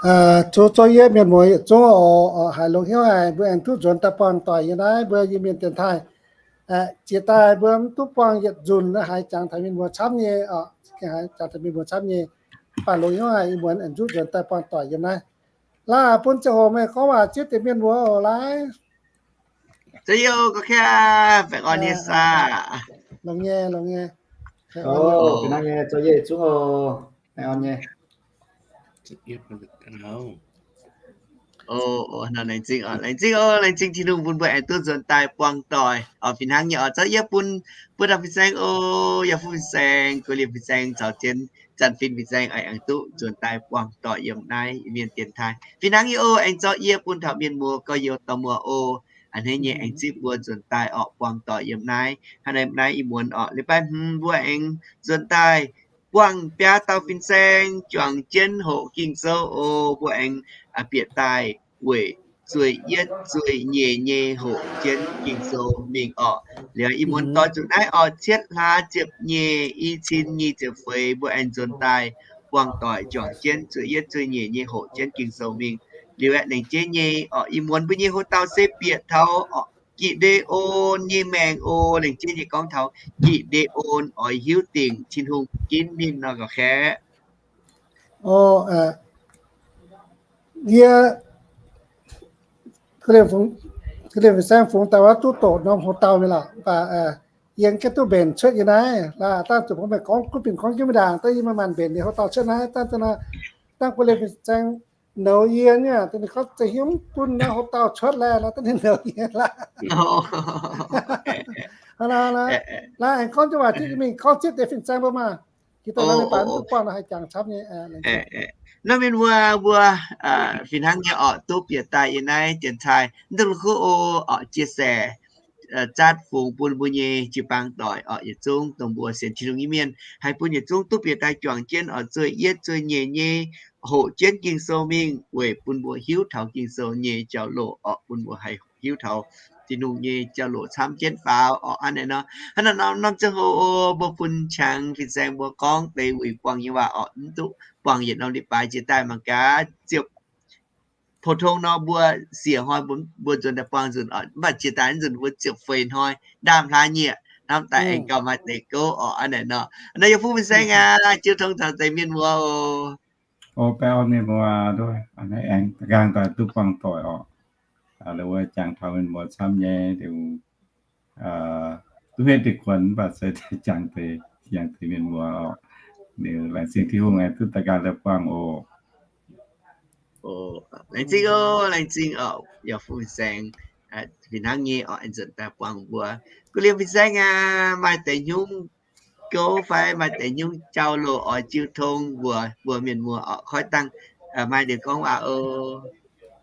Zuqc zoux yie mienh muoz yietc zungv oc, haiz longx hnyouv haic mbuo aengx duqv nzuonx daaih buangh doic yiem naaiv mbuo Iu-Mienh dienx taaih. Jiex daaih mbuo mv duqv buangh yietc nzunc, haiz jangx taux mienh muoz camv nyei, jangx taux mienh muoz camv nyei. Mv baac longx hnyouv haic ih muonz aengx duqv nzuonx daaih buangh doic yiem naaiv. Laaix bun ziangh hoc meih gorngv waac zieqv deix mienh muoz oc, laaix. Zoux yie oc, gorngv kaav baengh orn nyei saah. Longx nyei, longx nyei. Fih hnangv nyei, zoux yie zungv oc, baengh orn nyei. Laengz zingh oc, laengz zingh oc, laengz zingh Tin-Hungh bun mbuo aengx duqv nzuonx daaih buangh doic oc. Fih hnangv nyei oc, zoux yie bun, bun dauh fin-saeng oc, yaac bun fin-saeng, guei liemh fin-saeng caux jienv zanc fin fin-saeng oix aengx duqv nzuonx daaih buangh doic yiem naaiv Iu-Mienh dienx taaih. Fih hnangv nyei oc, aengx zoux yie bun taux mienh muoz gorx-youz dorh muoz oc. A'hneiv nyei aengx zipv mbuo nzuonx daaih orqc, buangh doic yiem naaiv. Hnangv naaiv, naaiv ih muonz orqc, leiz-baaix hmz mbuo aengx nzuonx daaih buangh biaa dauh fin-saeng juangc jienv hoqc Ging-Sou oc. Mbuo aengx bieqc daaih weic zueih yietv zueih nyeic nyei hoqc jienv Ging-Sou mingh orqc. Liuz ih muonz doix zuqc naaiv orqc, cietv hlaax ziepc nyeic, i cin nyic ziepc feix, mbuo aengx nzuonx daaih buangh doic juangc jienv zueih yietv zueih nyeic nyei hoqc jienv Ging-Sou mingh. Liuz aeqv, laengz jeiv nyei orqc, ih muonz mbuo nyei houx-dauh se bieqc taux Gi^nde^on nyei maengc oc. Laengz jeiv nyei gorngv taux Gi^nde^on oix hiuv dingc Tin-Hungh ginv ninh nor gauh kaeqv. Yie, guei liemh fin-saeng fungx daaih wuov duqv doqc norm houx-dauh mingh lorqc, mv baac yie mv gaengh duqv mbenc cuotv yie naaiv. Laaix dangh zuqc mbuo meih gorngv gunv binc gorngv jienv mingh ndaangc, dangh yie maaih maanc mbenc ninh houx-dauh cuotv naaiv, dangh da'naaiv, dangh guei liemh fin-saeng nouz yie nyei, da'nyeic gorngv za'gengh mv bun naaiv houx-dauh cuotv laeh nor, da'nyeic nouz yie laeh. Hnangv naaiv, laaix aengx gorngv jienv waac zieqv mingh gorngv zieqv deix fin-saeng mbuo maah. Jiex daaih nor leiz-baaix mv duqv buangh nor haih jangx camv nyei. Naaiv mienh mbuo, mbuo fih hnangv nyei orqc, duqv bieqc daaih yiem naaiv dienx taaih, mv dungx la'kuqv oc, orqc, chia sẻ, zatv fungx bun mbuo nyei jiu-baang doic orqc, yietc zungv dongh mbuo sienx Tin-Hungh nyei mienh, haih bun yietc zungv duqv bieqc daaih juangc jienv orqc, zueih yietv zueih nyeic nyei hoqc jienv Ging-Sou mingh, weic bun mbuo hiuv taux Ging-Sou nyei jauv-louc orqc, bun mbuo haih hiuv taux Tin-Hungh nyei jauv-louc camv jienv faaux orqc. Hnangv naaiv nor, norm ziangh hoc mbuo bun qangx fin-saeng mbuo gorngv deix wuic buangh nyei waac orqc, mv duqv buangh yietc norm leiz-baaix jiex daaih mangc gaax ziepc pou-tong nor mbuo siec hnoi mbuo nzuonx daaih buangh nzunc orqc, mv baac jiex daaih nzunc mbuo ziepc feix hnoi ndaamv-hlaax nyieqc hnamv daaih aengx gauh maaih deix gouv orqc. Hnangv naaiv nor, naaiv yie bun fin-saeng aqv, jiu tong caux deix mienh muoz oc. O, baengh orn mienh muoz nduov, a'hneiv aengx nqaang daaih duqv buangh doic orqc. Laaix wuov jangx taux mienh muoz camv nyei liuz, duqv henv deix kuonx mv baac se jangx deix, jangx deix mienh muoz orqc. Liuz laengz zingh Tin-Hungh aengx duqv daaih nqaang daaih buangh oc. Laengz zingh oc, laengz zingh orqc, yaac bun fin-saeng fih hnangv nyei orqc, aengx nzuonx daaih buangh mbuo. Guei liemh fin-saeng aac, maaih deix hnyungv gouv fai maaih deix hnyungv jauv-louc oix jiu tong mbuox mbuo mienh muoz orqc, koi dangh maaih liuz gorngv waac oc.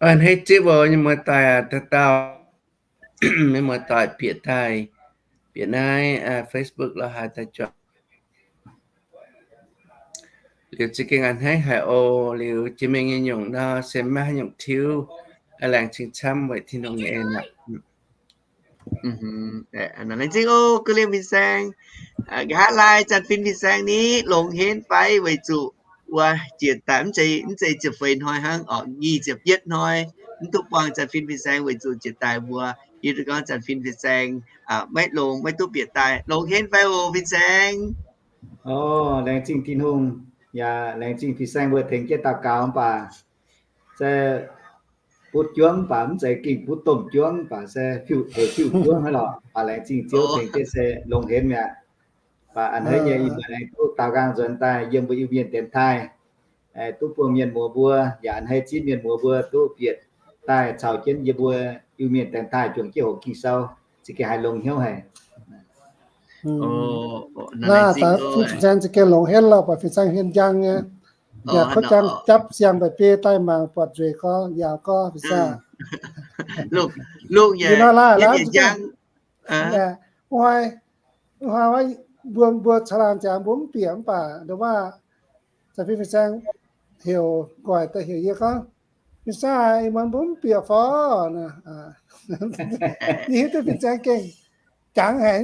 A'hneiv zipv oc, mienh muoz doic aac, dauh dauh mienh muoz doic bieqc daaih, bieqc naaiv Facebook lorz haaix daaih juangc. Liuz za'gengh a'hneiv haic oc. Liuz jiex mingh nyei nyungc nor se maiv haaix nyungc tiuv. Laengz zingh camv weic Tin-Hungh nyei en aqv. Laengz zingh oc, guei liemh fin-saeng. Nqa'haav laai zanc fin fin-saeng ni longx henv fai weic zuqc wuov jiex daaih mv zeiz, mv zeiz ziepc feix hnoi hnangv orqc, nyic ziepc yietv hnoi mv duqv buangh zanc fin fin-saeng weic zuqc jiex daaih mbuo hiuv duqv gorngv zanc fin fin-saeng maiv longx, maiv duqv bieqc daaih. Longx henv fai oc fin-saeng? O, laengz zingh Tin-Hungh, yaac laengz zingh fin-saeng mbuo tengx jienv daux gaux mv baac se butv juangv mv baac mv zeiz gengh butv domh juangv mv baac se fiuv-, heuc fiuv-juangv hnangv lorqc. Baac laengz zingh Ziouv tengx jienv se longx henv mi'aqv. Baac a'hneiv nyei ih muonz aengx duqv daaux nqaang nzuonx daaih yiem mbuo Iu-Mienh dienx taaih, duqv buangh mienh muoz mbuo, yaac a'hneiv zipv mienh muoz mbuo duqv bieqc daaih caux jienv yie mbuo Iu-Mienh dienx taaih juangc jienv hoqc Ging-Sou, za'gengh haiz longx hnyouv haic. Naaiv fin-saeng za'gengh longx henv lorqc, baac fin-saeng hmien njang nyei. Yaac koi jang japv siang mba'biei daaih mangc buatc nzueic gorx, yaauc gorx, fin-saeng. Lungh, lungh nyei, nor laaih, laaih, wuov hnoi, wuov hnoi mbuo, mbuo caux laangz ziangx mbuo mv bieqc mv baac ndo waac, zanc fin fin-saeng heuc nqoi daaih heuc yie gorngv, Fin-saeng, ih muonz mbuo mv bieqc fai? Yie hiuv duqv fin-saeng gengh jangx haic,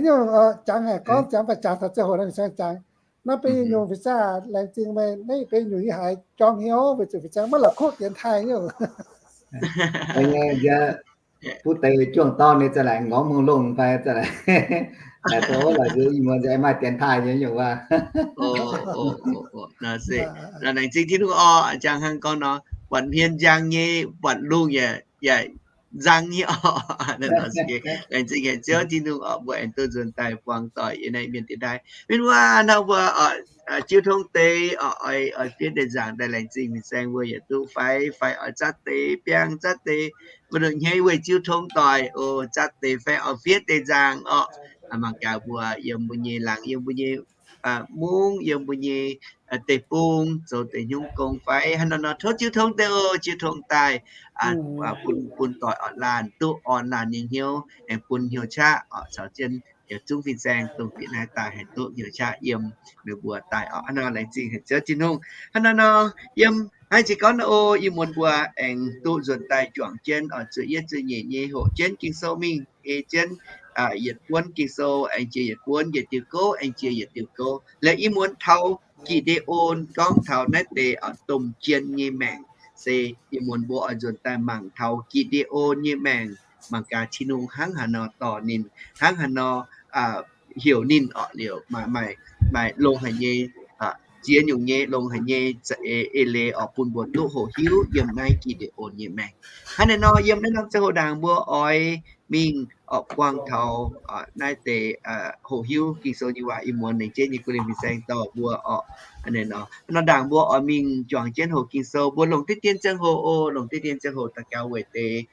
jangx haic gorngv jangx baac jangx taux ziangh hoc naaiv fin-saeng jangx. Naaiv benx nyungc fin-saeng, laengz zingh meih, naaiv benx nyungc yie haiz jorng hnyouv weic zuqc fin-saeng maiv la'kuqv dienx taaih nyungc. Duqv deix juangc dorn nyei za'gengh ngorc mungh longh fai za'gengh, laaix duqv laaix nziex ih muonz maaih dienx taaih nyei nyungc waac. Laengz zingh Tin-Hungh oc, jangx hnangv gorngv nor, buatc hmien njang nyei, buatc lungh yaac nzang nyei oc. Laengz zingh haic Ziouv Tin-Hungh oc, mbuo aengx duqv nzuonx daaih buangh doic yiem naaiv mienh dieh ndaaih. Mienh waac nor mbuo oix jiu tong deix oc, oix fiev deix nzaangc daaih laengz zingh fin-saeng mbuo yietc duqv fai, fai oix zatv deix biangh, zatv deix mbuo nyei weih jiu tong doic oc, zatv deix fai oix fiev deix nzaangc oc. Mangc gaax mbuo yiem mbuo nyei laangz, yiem mbuo nyei mungv, yiem mbuo nyei deic-bung zoux deix hnyungv gong fai haaix nor nor, tov jiu tong deix oc, jiu tong daaih bun, bun doic oc laanh duqv orn laanh nyei hnyouv, aengx bun hnyouv qaqv oc caux jienv yietc zungv fin-saeng dongh bieqc naaiv daaih haih duqv hnyouv qaqv yiem meih mbuo daaih oc. Hnangv nor laengz zingh haic Ziouv Tin-Hungh. Hnangv nor nor, yiem naaiv jiex gorngv oc, ih muonz mbuo aengx duqv nzuonx daaih juangc jienv oc, zueiz yietv zueiz nyeic nyei hoqc jienv Ging-Sou mingh, ei jienv yietc buonv Ging-Sou, aengx jiex yietc buonv, yietc diuh gouv aengx jiex yietc diuh gouv. Liuz ih muonz taux Gi^nde^on gorngv taux naaiv deix oc domh jien nyei maengc, se ih muonz mbuo oix nzuonx daaih mangc taux Gi^nde^on nyei maengc, mangc gaax Tin-Hungh hnangv haaix nor dorh ninh, hnangv haaix nor heuc ninh oc, liuz maaih, maaih longx haic nyei, ziex nyungc nyei longx haic nyei za'eix eix leiz oc bun mbuo duqv hoqc hiuv yiem naaiv Gi^nde^on nyei maengc. Hnangv naaiv nor yiem naaiv norm ziangh hoc ndaangc mbuo oix mingh oc buangh taux naaiv deix hoqc hiuv Ging-Sou nyei waac. Ih muonz laengz zingh nyei kuv liemh fin-saeng dorh mbuo oc. Hnangv naaiv nor ndaangc mbuo oix mingh juangc jienv hoqc Ging-Sou, mbuo longc diqv dien ziangh hoc oc, longc diqv dien ziangh hoc daux gaux weic deix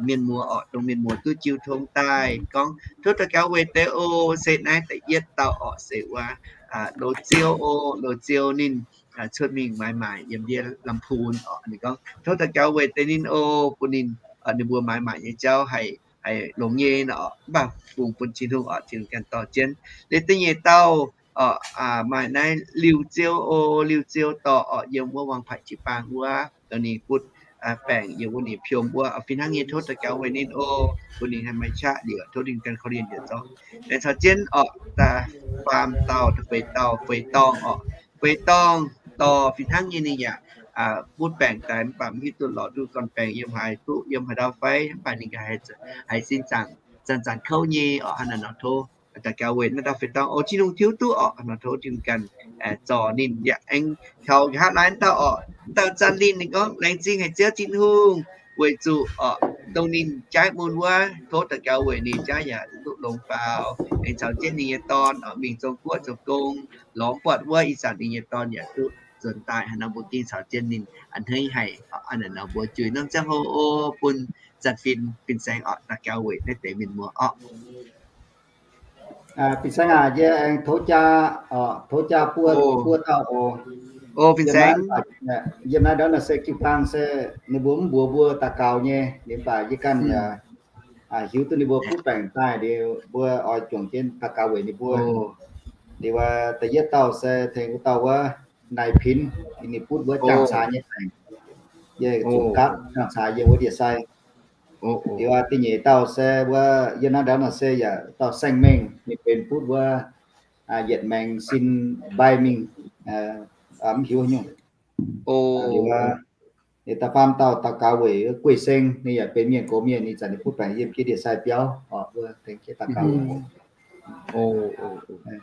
mienh muoz oc, dongh mienh muoz duqv jiu tong daaih gorngv tov daux gaux weic deix oc. Se naaiv da'yietv dauh oc se wuov Loz Ziou oc. Loz Ziou ninh cuotv mingh maaiz maaic yiem ndiev Lamphun oc. Ninh gorngv tov daux gaux weic deix ninh oc, bun ninh, ninh mbuo maaiz maaic nyei jauv haih, haih longx nyei nor, mv baac fungx bun Tin-Hungh oc, Tin-Hungh ganh dorh jienv. Liuz da'nyeic dauh oc, maaih naaiv Liuz Ziou oc. Liuz Ziou dorh oc yiem wuov Wang Paic jiu-baang wuov, dongh ninh butv baengc yiem wuov ninh piom wuov. Fih hnangv nyei tov daux gaux weic ninh oc, bun ninh haih maaih qaqv liuz tov ninh ganh korv-lienh yietc zorngv. Aengx caux jienv oc, da'faam dauh, da'feix dauh, feix dorngh oc. Feix dorngh dorh fih hnangv nyei ninh yaac butv baengc daaih mv baac mv hiuv duqv lorz duqv gorn-baengx yiem haaix, duqv yiem haaix ndau fai, mv baac ninh ganh haiz sin zaangc, zanc-zanc kouv nyei oc. Hnangv naaiv nor tov daux gaux weic naaiv dauh feix dorngh oc, Tin-Hungh tiuv duqv oc. Nor tov Tin-Hungh ganh zorc ninh yaac aengx kaux nqa'haav naaiv dauh oc, dauh Zanh Linh. Ninh gorngv laengz zingh haic Ziouv Tin-Hungh weic zuqc oc dongh ninh jaiv mun wuov, tov daux gaux weic ninh jaiv yaac duqv longx faaux. Aengx caux jienv ninh nyei dorn oc mingh Zong-Guoqv zoux gong, lorz mv buatc wuov, ih zanc ninh nyei dorn yaac duqv nzuonx daaih. Hnangv nor mbuo gengh caux jienv ninh a'hneiv haic. Hnangv naaiv nor mbuo juix norm ziangh hoc oc bun Zanh Fin fin-saeng oc daux gaux weic naaiv deix mienh muoz oc. Fin-saeng aac, yie aengx tov jaa, tov jaa buo, buo dauh oc. Fin-saeng, yiem naaiv ndortv naaiv se jiu-baang se ninh mbuo mv mbuox mbuo daux gaux nyei, mv baac yie ganh hiuv duqv ninh mbuo butv baengc daaih liuz, mbuo oix juangc jienv daux gaux weic ninh mbuo. Liuz da'yietv dauh se tengx wuov dauh wuov Naaiv Pinx, ninh butv wuov Jaang-Caa nyei baengc, yie zuqc gapv Jaang-Caa yiem wuov ndie-sai. Liuz da'nyeic dauh se wuov yiem naaiv ndortv naaiv se yaac dauh Saeng Mengh, ninh benx butv wuov yietc maengx sin mbaih mingh, mv hiuv nyungc. Liuz da'faam dauh daux gaux weic Guei Seng, ninh yaac benx mienh gox mienh, ninh zanc ninh butv baengc yiem jienv ndie-sai biauv oc, mbuo tengx jienv daux gaux.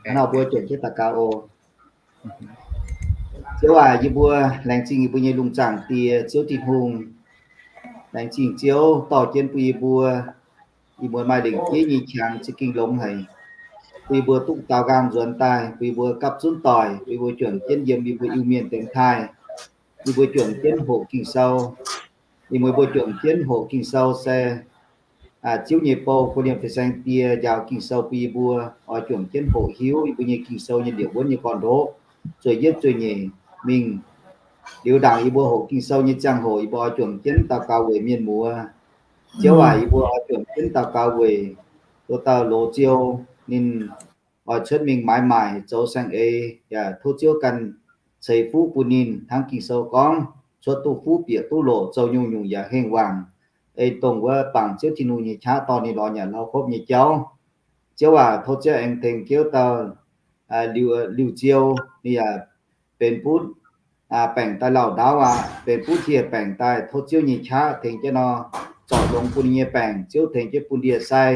Hnangv nor mbuo juangc jienv daux gaux oc. Ziouv aac, yie mbuo laengz zingh yie mbuo nyei lungh zaangc Die, Ziouv Tin-Hungh. Laengz zingh Ziouv dorh jienv bun yie mbuo ih muonz maaih lengc jeiv nyei qangx za'gengh longx haic, bun yie mbuo duqv daaux nqaang nzuonx daaih, bun yie mbuo gapv zunv doic, bun yie mbuo juangc jienv yiem yie mbuo Iu-Mienh dengx taaih, yie mbuo juangc jienv hoqc Ging-Sou. Yie mbuo juangc jienv hoqc Ging-Sou se Ziouv nyei bou, bun liemh fin-saeng Die njaaux Ging-Sou bun yie mbuo oix juangc jienv hoqc hiuv yie mbuo nyei Ging-Sou nyei ndiouc wuonv nyei gorn-ndoqv, zueiz yietv zueiz nyeic mingh. Liuz ndaangc yie mbuo hoqc Ging-Sou nyei ziangh hoc yie mbuo oix juangc jienv daux gaux weic mienh muoz. Ziouv aac, yie mbuo oix juangc jienv daux gaux weic wuov dauh Loz Ziou, ninh oix cuotv mingh maaiz maaic zoux saeng-eix, yaac tov Ziouv ganh ceix fuqv bun ninh hnangv Ging-Sou gorngv, cuotv duqv fuqv bieqc duqv loc, zoux nyungc-nyungc yaac hengh waangc. Ei dongh wuov bangc Ziouv Tin-Hungh nyei qaqv dorh ninh lorz nyanc lauh hopv nyei jauv. Ziouv aac, tov Ziouv aengx tengx jienv dauh liuh, liuh ziou, ninh yaac benx butv baengc daaih lauh ndaauv aqv, benx butv hieh baengc daaih. Tov Ziouv nyei qaqv tengx jienv nor, zorc longx bun ninh nyei baengc. Ziouv tengx jienv bun ndie-sai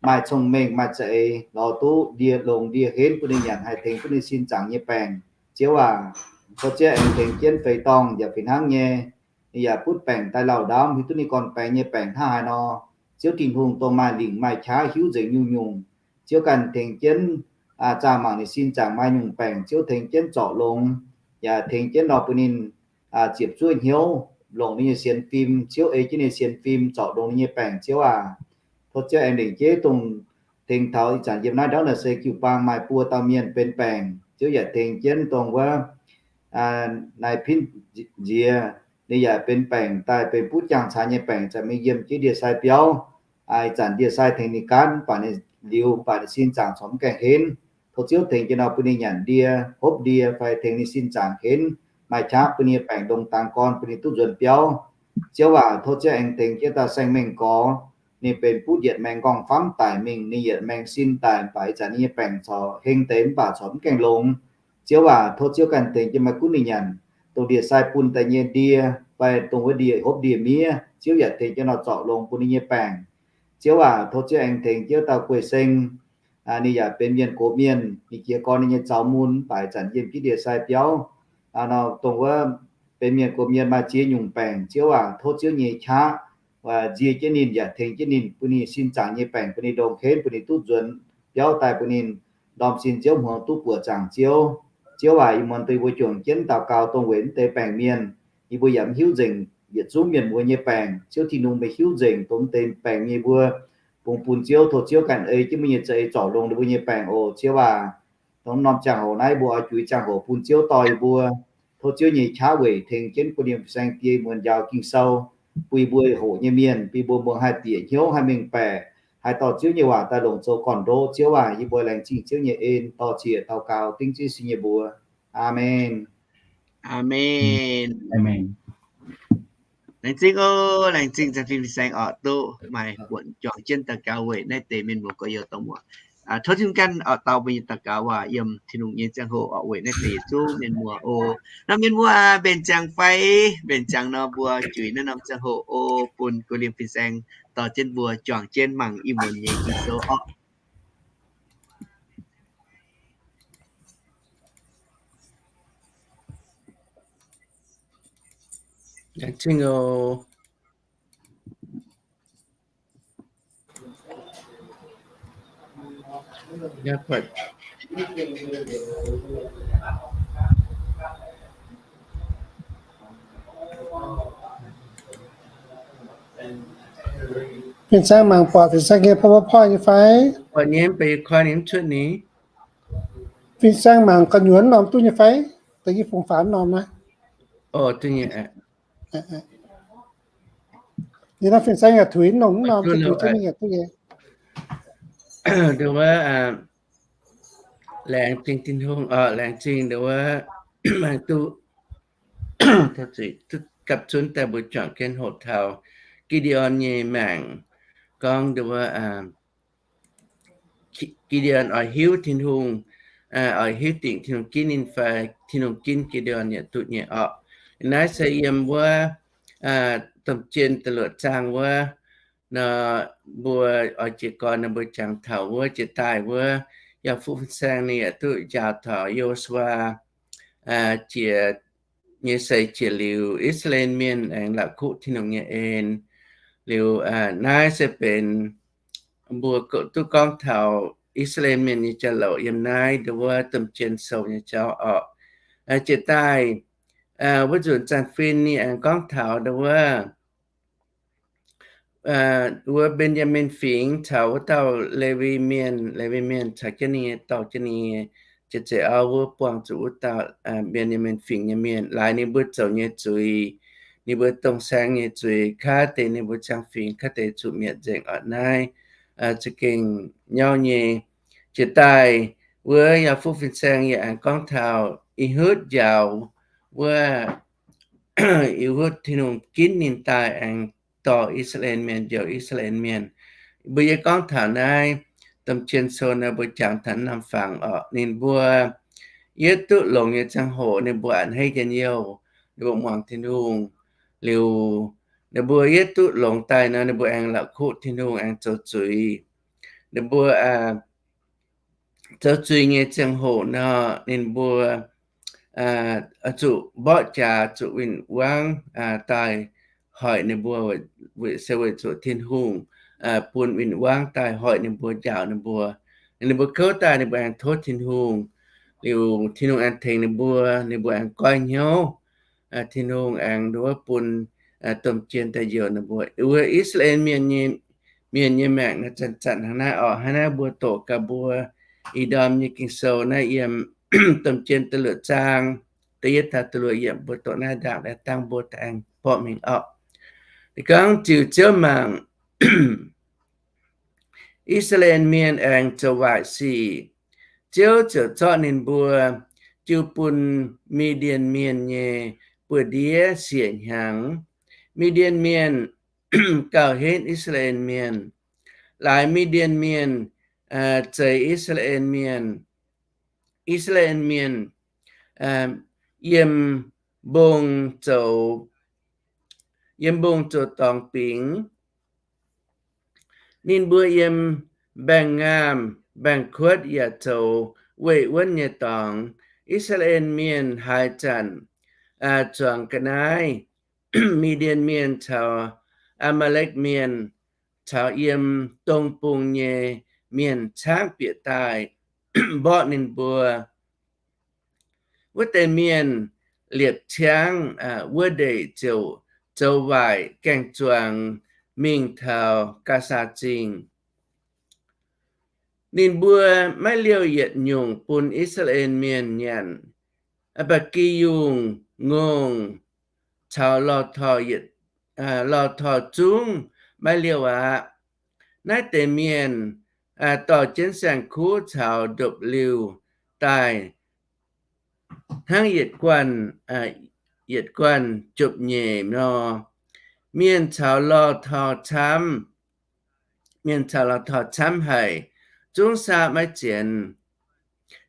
maaih cong-mengh, maaih za'eix, lorz duqv ndie longx ndie henv bun ninh nyanc, haih tengx duqv ninh sin zaangc nyei baengc. Ziouv aac, tov Ziouv aengx tengx jienv feix dorngh yaac fih hnangv nyei, ninh yaac butv baengc daaih lauh ndaauv, hiuv duqv ninh gorn-baengx nyei baengc hnangv haaix nor. Ziouv Tin-Hungh, dongh maaih lingc maaih qaqv, hiuv nzengc nyungc-nyungc, Ziouv ganh tengx jienv zaah mangc ninh sin zaangc maaih nyungc baengc. Ziouv tengx jienv zorc longx, yaac tengx jienv nor bun ninh ziepc zuoqv hnyouv, longc ninh nyei sienx fim. Ziouv ei jienv ninh sienx fim zorc longx ninh nyei baengc. Ziouv aac, tov Ziouv aengx lengc jeiv dongh tengx taux ih zanc yiem naaiv ndortv naaic se jiu-baang maaih buo dauh mienh benx baengc. Ziouv yaac tengx jienv dongh wuov Naaiv Pinv Nziex, ninh yaac benx baengc daaih, benx butv jangx-caax nyei baengc, zanc mingh yiem jienv ndie-sai biauv. Ih zanc ndie-sai tengx ninh gaanv, mv baac ninh liuz, mv baac ninh sin zaangc corc mv gaengh henv. Tov Ziouv tengx jienv nor bun ninh nyanc ndie, hopv ndie, fai tengx ninh sin zaangc henv, maaih qaqv bun ninh nyei baengc longx dangx gorn, bun ninh duqv nzuonx biauv. Ziouv aac, tov Ziouv aengx tengx jienv dauh Saeng Mengh Gorx, ninh benx butv yietc maengx nqorngv-famv daic mingh, ninh yietc maengx sin daic, mv baac ih zanc ninh nyei baengc corc heng deix, mv baac corc mv gaengh longx. Ziouv aac, tov Ziouv ganh tengx jienv maaih gunv ninh nyanc dongh ndie-sai bun daaih nyei ndie, fai dongh wuov ndie hopv ndie-miev. Ziouv yaac tengx jienv nor zorc longx bun ninh nyei baengc. Ziouv aac, tov Ziouv aengx tengx jienv dauh Guei Seng, ninh yaac benx mienh gox mienh, ninh jiez gorn ninh nyei zaux mun, mv baac ih zanc yiem jienv ndie-sai biauv. Nor dongh wuov benx mienh gox mienh maaih ziex nyungc baengc. Ziouv aac, tov Ziouv nyei qaqv nzie jienv ninh, yaac tengx jienv ninh, bun ninh sin zaangc nyei baengc bun ninh ndongc henv, bun ninh duqv nzuonx biauv daaih, bun ninh ndorm sin nziouv hmuangx duqv buoqc zaangc Ziouv. Ziouv aac, ih muonz deix mbuo juangc jienv daux gaux dongh weic mv deix baengc mienh, yie mbuo yaac mv hiuv nzengc yietc zungv mienh muoz nyei baengc. Ziouv Tin-Hungh meih hiuv nzengc dongh mv deix baengc mienh mbuo bungx bun Ziouv. Tov Ziouv ganh ei jienv mbuo nyei za'eix zorc longx ninh mbuo nyei baengc oc. Ziouv aac, dongh norm ziangh hoc naaiv mbuo oix juix ziangh hoc bun Ziouv dorh yie mbuo. Tov Ziouv nyei qaqv weic tengx jienv bun yiem fin-saeng die muonz njaaux Ging-Sou, bun yie mbuo hoqc nyei mienh, bun yie mbuo muangx haih bieqc hnyouv, haih mengh baeqc, haih dorh Ziouv nyei waac daaih longc zoux gorn-ndoqv. Ziouv aac, yie mbuo laengz zingh Ziouv nyei en, dor ziec daux gaux dengv Ziouv Yesu nyei mbuox. Aamen. Aamen. Laengz zingh oc, laengz zingh za'gengh fin-saeng oc, duqv maaih buonc juangc jienv daux gaux weic naaiv deix mienh muoz gorx-youz dorh muoc. Tov Tin-Hungh ganh oix dau mbuo nyei daux gaux waac yiem Tin-Hungh nyei ziangh hoc oc, weic naaiv deix yietc zungv mienh muoz oc. Nor mienh muoz aac, mbenc ziangx fai? Mbenc ziangx nor mbuo juix naaiv norm ziangh hoc oc, bun guei liemh fin-saeng dorh jienv mbuo juangc jienv mangc ih muonz nyei Ging-Sou oc. Laengz zingh oc. Fin-saeng mangc buatc fin-saeng nyei PowerPoint nyei fai? Buatc nyei, mv baac yie koi ninh mv cuotv ni. Fin-saeng mangc gu'nyuoz norm duqv nyei fai? Da'nyeic fungx faaux norm naaiv. Oc, duqv nyei. Yie naaiv fin-saeng yaac tuix norm, norm duqv nyei. Nduov wuov, laengz zingh Tin-Hungh oc, laengz zingh nduov wuov, maengx duqv gapv zunv daaih mbuo juangc jienv hoqc taux Gi^nde^on nyei maengc, gorngv nduov wuov, Gi^nde^on oix hiuv Tin-Hungh, oix hiuv dingc Tin-Hungh ginv ninh fai Tin-Hungh ginv Gi^nde^on yaac duqv nyei oc. Naaiv se yiem wuov domh jien da'luoqc zaang wuov, nor mbuo oix jiez gorn nor mbuo jangx taux wuov jiex daaih wuov, yaac fuqv fin-saeng ninh yaac duqv njaaux taux Yo^su^waa jiex nyei seix jiex liuz, I^saa^laa^en Mienh aengx la'kuqv Tin-Hungh nyei en. Liuz naaiv se benx mbuo duqv gorngv taux I^saa^laa^en Mienh nyei jauv-louc yiem naaiv nduov wuov domh jien sou nyei jauv oc. Jiex daaih wuov nzunc zaangc fin ninh aengx gorngv taux nduov wuov, wuov Mben^yaa^min Fingx caux wuov dauh Lewi Mienh, Lewi Mienh caux jienv ninh nyei dorh jienv ninh nyei jiex zeiz auv wuov buangh zuqc wuov dauh Mben^yaa^min Fingx nyei mienh, laaix ninh mbuo zoux nyei zuiz, ninh mbuo dongh saeng nyei zuiz, kaav deix ninh mbuo ziangh fingx, kaav deix zuqc mietc nzengc oc. Naaiv za'gengh nyauv nyei. Jiex daaih wuov yaac fuqv fin-saeng yaac aengx gorngv taux I^hutv njaaux wuov, I^hutv Tin-Hungh ginv ninh daaih aengx dorh I^saa^laa^en Mienh, njoux I^saa^laa^en Mienh. Mbuo yie gorngv taux naaiv Domh Jien Sou naaiv mbuo jangx taux norm fangx orqc. Ninh mbuo yietv duqv longx nyei ziangh hoc ninh mbuo a'hneiv njien-youh, ninh mbuo muangx Tin-Hungh. Liuz ninh mbuo yietv duqv longx daaih nor, ninh mbuo aengx la'kuqv Tin-Hungh aengx zoux zuiz. Ninh mbuo zoux zuiz nyei ziangh hoc nor, ninh mbuo zuqc mborqv jaax, zuqc win-wangv daaih hoic ninh mbuo, se weic zuqc Tin-Hungh bun win-wangv daaih hoic ninh mbuo, njaaux ninh mbuo. Ninh mbuo kouv daaih ninh mbuo aengx tov Tin-Hungh. Liuz Tin-Hungh aengx tengx ninh mbuo, ninh mbuo aengx goiv hnyouv. Tin-Hungh aengx nduov bun domh jien daaih njoux ninh mbuo. Wuov I^saa^laa^en Mienh nyei, mienh nyei maengc naaiv zanc-zanc hnangv naaiv orqc. Hnangv naaiv mbuo doqc gaax mbuo ih ndorm nyei Ging-Sou naaiv yiem domh jien da'luoqc zaang, da'yietv taux da'luoqc yiemc, mbuo doqc naaiv ndaangc daaih dangh mbuo daaih aengx borqv mingh orqc. Ninh gorngv, ziux Ziouv mangc, I^saa^laa^en Mienh aengx zoux waaic sic. Ziouv ziouc zorqv ninh mbuo jiu bun Mi^ndien Mienh nyei buoz-ndiev siec hnyangx. Mi^ndien Mienh gauh henv I^saa^laa^en Mienh. Laaix Mi^ndien Mienh zeix I^saa^laa^en Mienh. I^saa^laa^en Mienh yiem mbong zoux, yiem mbong zoux dorngx bingx. Ninh mbuo yiem mbaengx-ngaamh mbaengx-kuotv yaac zoux weih wuonv nyei dorngx. I^saa^laa^en Mienh haaix zanc zuangx ga'naaiv, Mi^ndien Mienh caux Aa^maa^lekv Mienh caux yiem dong bung nyei mienh caangv bieqc daaih mborqv ninh mbuo. Wuov deix mienh liepc ciangv wuov ndeic ziouc zoux waaic gaeng-zuangx mingh taux Gaasaa Zingh. Ninh mbuo maiv liouh yietc nyungc bun I^saa^laa^en Mienh nyanc. Ba'gi yungh, ngongh, caux lorh torh zungv maiv liouh aqv. Naaiv deix mienh dorh jienv saeng-kuv caux ndopv-liuh daaih hnangv yietc guanh, yietc guanh jopv-nyeic nor. Mienh caux lorh torh camv, mienh caux lorh torh camv haic, zungv saauv maiv zienx.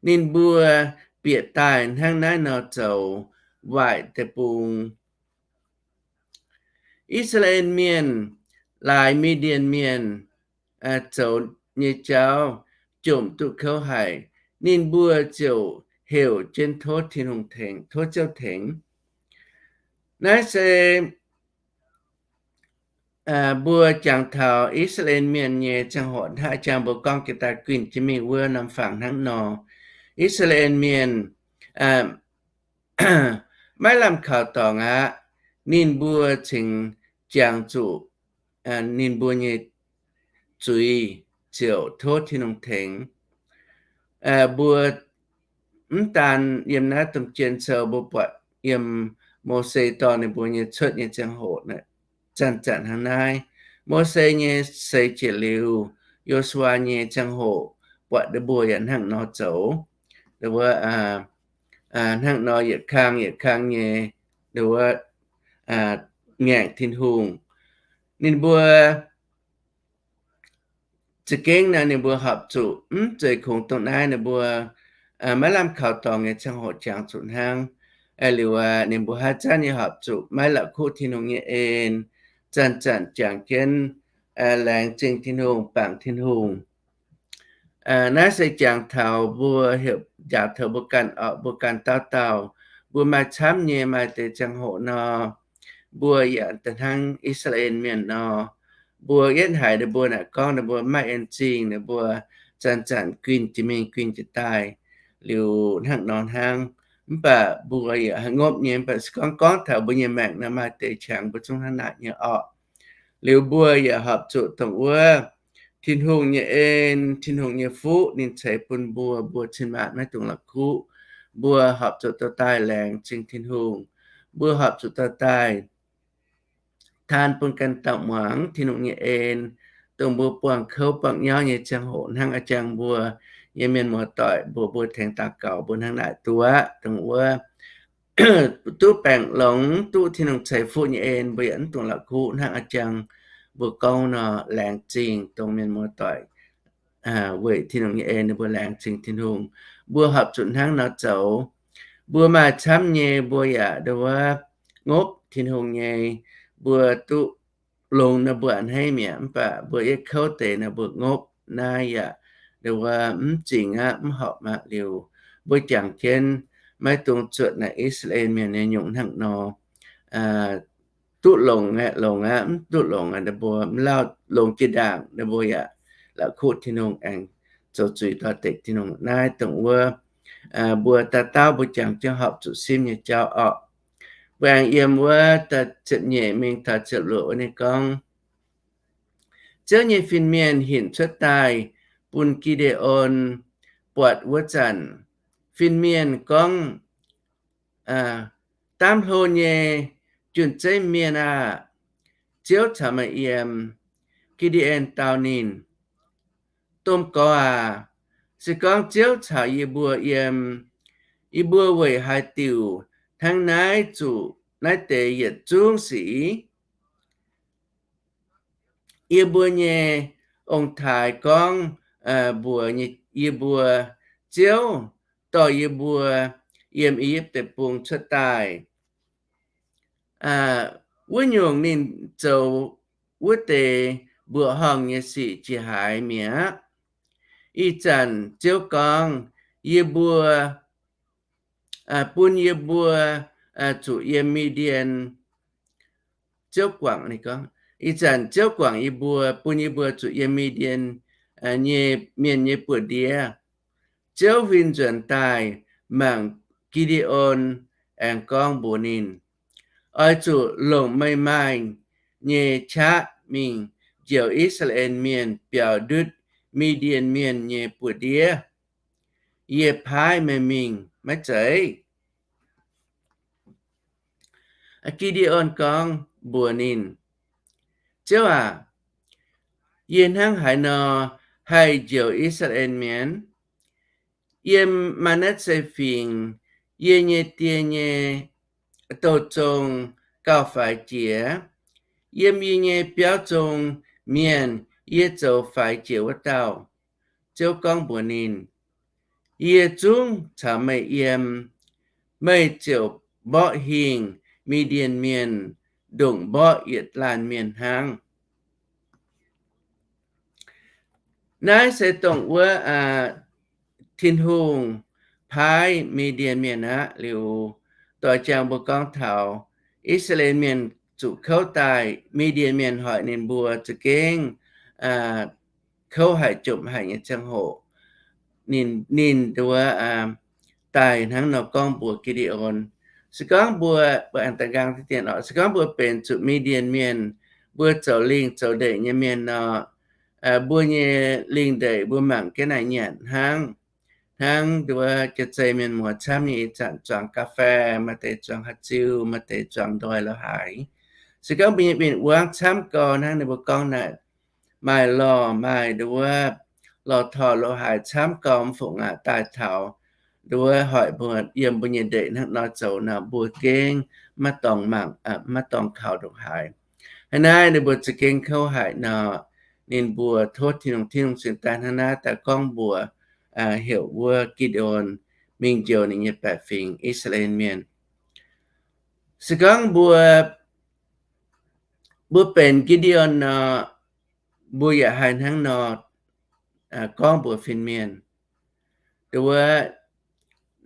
Ninh mbuo bieqc daaih hnangv naaiv nor zoux waaic deic-bung. I^saa^laa^en Mienh laaix Mi^ndien Mienh zoux nyei jauv jomc duqv kouv haic, ninh mbuo ziouc heuc jienv tov Tin-Hungh tengx, tov Ziouv tengx. Naaiv se mbuo jangx taux I^saa^laa^en Mienh nyei ziangh hoc hnangv jangx mbuo gorngv jiex daaih guinh jiex mingh wuov norm fangx hnangv nor. I^saa^laa^en Mienh maiv lamh kaux dorngx aqv. Ninh mbuo cingx jangx zuqc ninh mbuo nyei zuiz ziouc tov Tin-Hungh tengx. Mbuo mv daan yiem naaiv domh jien sou, mbuo buatc yiem Mose dorh ninh mbuo nyei cuotv nyei ziangh hoc zanc-zanc hnangv naaiv. Mose nyei seix jiex liuz, Yo^su^waa nyei ziangh hoc, buatc ninh mbuo yaac hnangv nor zoux. Wuov, hnangv nor yietc kang yietc kang nyei, wuov, ngaengc Tin-Hungh. Ninh mbuo za'gengh naaiv ninh mbuo horpc zuqc mv zeiz kungx dongh naaiv ninh mbuo maiv lamh kaux dorngx nyei ziangh hoc jangx zuqc hnangv. Liuz aqv, ninh mbuo haaix zanc nyei horpc zuqc maiv la'kuqv Tin-Hungh nyei en, zanc-zanc jangx jienv laengz zingh Tin-Hungh, bangc Tin-Hungh. Naaiv se jangx taux mbuo heuc, jangx taux mbuo ganh orqc, mbuo ganh dauh dauh. Mbuo maaih camv nyei maaih deix ziangh hoc nor, mbuo yaac hnangv I^saa^laa^en Mienh nor, mbuo yietv haiz ninh mbuo naaic gorngv ninh mbuo maiv en zingh, ninh mbuo zanc-zanc guinh jiex mingh guinh jiex daaih, liuz hnangv nor hnangv. Mv baac mbuo yaac haih ngopv nyei, mv baac se gorngv gorngv taux mbuo nyei maengc nor, maaih deix qangx mbuo zungv hnangv naaic nyei orqc. Liuz mbuo yaac horpc zuqc dongh wuov Tin-Hungh nyei en, Tin-Hungh nyei fuqv ninh ceix bun mbuo, mbuo cin-maanc maiv dungx la'kuqv. Mbuo horpc zuqc dorh daaih laengz zingh Tin-Hungh. Mbuo horpc zuqc dorh daaih taan bun ganh dauh muangx Tin-Hungh nyei en, dongh mbuo buangh kouv buangh nyauv nyei ziangh hoc hnangv a'jang mbuo nyei mienh muoz-doic mbuox mbuo tengx daux gaux mbuo hnangv naaic duqv, dongh wuov duqv baengc longx, duqv Tin-Hungh ceix fuqv nyei en, mbuo yaac mv dungx la'kuqv hnangv a'jang mbuo gorngv nor, laengz zingh dongh mienh muoz-doic weic Tin-Hungh nyei en ninh mbuo laengz zingh Tin-Hungh. Mbuo horpc zuqc hnangv nor zoux. Mbuo maaih camv nyei mbuo yaac nduov ngopv Tin-Hungh nyei, mbuo duqv longx nor mbuo a'hneiv mi'aqv, mv baac mbuo yietv kouv deix nor mbuo ngopv. Naaiv yaac nduov mv zingx aqv, mv horpc aqv. Liuz mbuo jangx jienv maiv dungx zuotc naaic I^saa^laa^en Mienh nyei nyungc hnangv nor. Duqv longx aeqv, longx aqv. Mv duqv longx aeqv, ninh mbuo mv lauh longx jiex ndaangc, ninh mbuo yaac la'kuqv Tin-Hungh aengx zoux zuiz dorh deix Tin-Hungh. Naaiv dongh wuov mbuo dauh dauh mbuo jangx jienv horpc zuqc simv nyei jauv orqc. Mbuo aengx yiem wuov da'ziepc nyeic mingh taux ziepc luoqc wuov ninh gorngv, Ziouv nyei fin-mienh hinc cuotv daaih bun Gi^nde^on buatc wuov zanc, fin-mienh gorngv, Daamv hlo nyei jun-zeiv mienh aah! Ziouv caux meih yiem. Gi^nde^on dau ninh, Domh Gorx aac, se gorngv Ziouv caux yie mbuo yiem, yie mbuo weic haaix diuc hnangv naaiv zuqc naaiv deix yietc zungv sic? Yie mbuo nyei ong-taaix gorngv mbuox yie mbuo, Ziouv dorh yie mbuo yiem I^yipv Deic-Bung cuotv daaih. Wuov nyungc ninh zoux wuov deix mbuoqc horngh nyei sic jiex haaix mi'aqv? Ih zanc Ziouv gorngv, yie mbuo, bun yie mbuo zuqc yiem Mi^ndien, Ziouv guangc, ninh gorngv, ih zanc Ziouv guangc yie mbuo, bun yie mbuo zuqc yiem Mi^ndien nyei mienh nyei buoz-ndiev. Ziouv huin nzuonx daaih mangc Gi^nde^on, aengx gorngv mbuox ninh, Oix zuqc longc meih maaih nyei qaqv mingh njoux I^saa^laa^en Mienh biaux ndutv Mi^ndien Mienh nyei buoz-ndiev. Yie paaiv meih mingh, maiv zeiz? Gi^nde^on gorngv mbuox ninh, Ziouv aac, yie hnangv haaix nor haih njoux I^saa^laa^en Mienh? Yiem Maa^natv^se Fingx, yie nyei die nyei douz-zong gauh faix jiex. Yiem yie nyei biauv zong mienh, yie zoux faix jiex wuov dauh. Ziouv gorngv mbuox ninh, Yie zungv caux meih yiem. Meih ziouc mborqv hingh Mi^ndien Mienh, ndongc mborqv yietc laanh mienh hnangv. Naaiv se dongh wuov Tin-Hungh paaiv Mi^ndien Mienh aqv. Liuz doix jangx mbuo gorngv taux I^saa^laa^en Mienh zuqc kouv daaih, Mi^ndien Mienh hoic ninh mbuo za'gengh kouv haic, jomc haic nyei ziangh hoc, ninh, ninh nduov daaih hnangv nor gorngv mbuox Gi^nde^on, Se gorngv mbuo, mbuo aengx da'nqaang deix dien oc, se gorngv mbuo benx zuqc Mi^ndien Mienh, mbuo zoux lingh zoux ndeic nyei mienh nor, mbuo nyei lingh ndeic mbuo mangc jienv naaic nyanc hnangv, hnangv nduov jaav-zei mienh muoz camv nyei ih zanc zuangx ga'fei, maaih deix zuangx haaix ziu, maaih deix zuangx ndoih lo haaix. Se gorngv mbuo nyei win-wangv camv gau hnangv ninh mbuo gorngv naaic, maaih lorh, maaih nduov lorh torh lo haaix camv gau mv fungc aqv daaih taux nduov hoic mbuo yiem mbuo nyei ndeic hnangv nor zoux nor, mbuo gengh maiv dorngx mangc, maiv dorngx kaux ndongc haaix. Hnangv naaiv ninh mbuo za'gengh kouv haic nor, ninh mbuo tov Tin-Hungh, Tin-Hungh cingx daaih hnangv naaiv daaih gorngv mbuox heuc wuov Gideon mingh njoux ninh nyei baeqc fingx, I^saa^laa^en Mienh. Se gorngv mbuo, mbuo benx Gideon nor, mbuo yaac haih hnangv nor gorngv mbuox fin-mienh. Nduov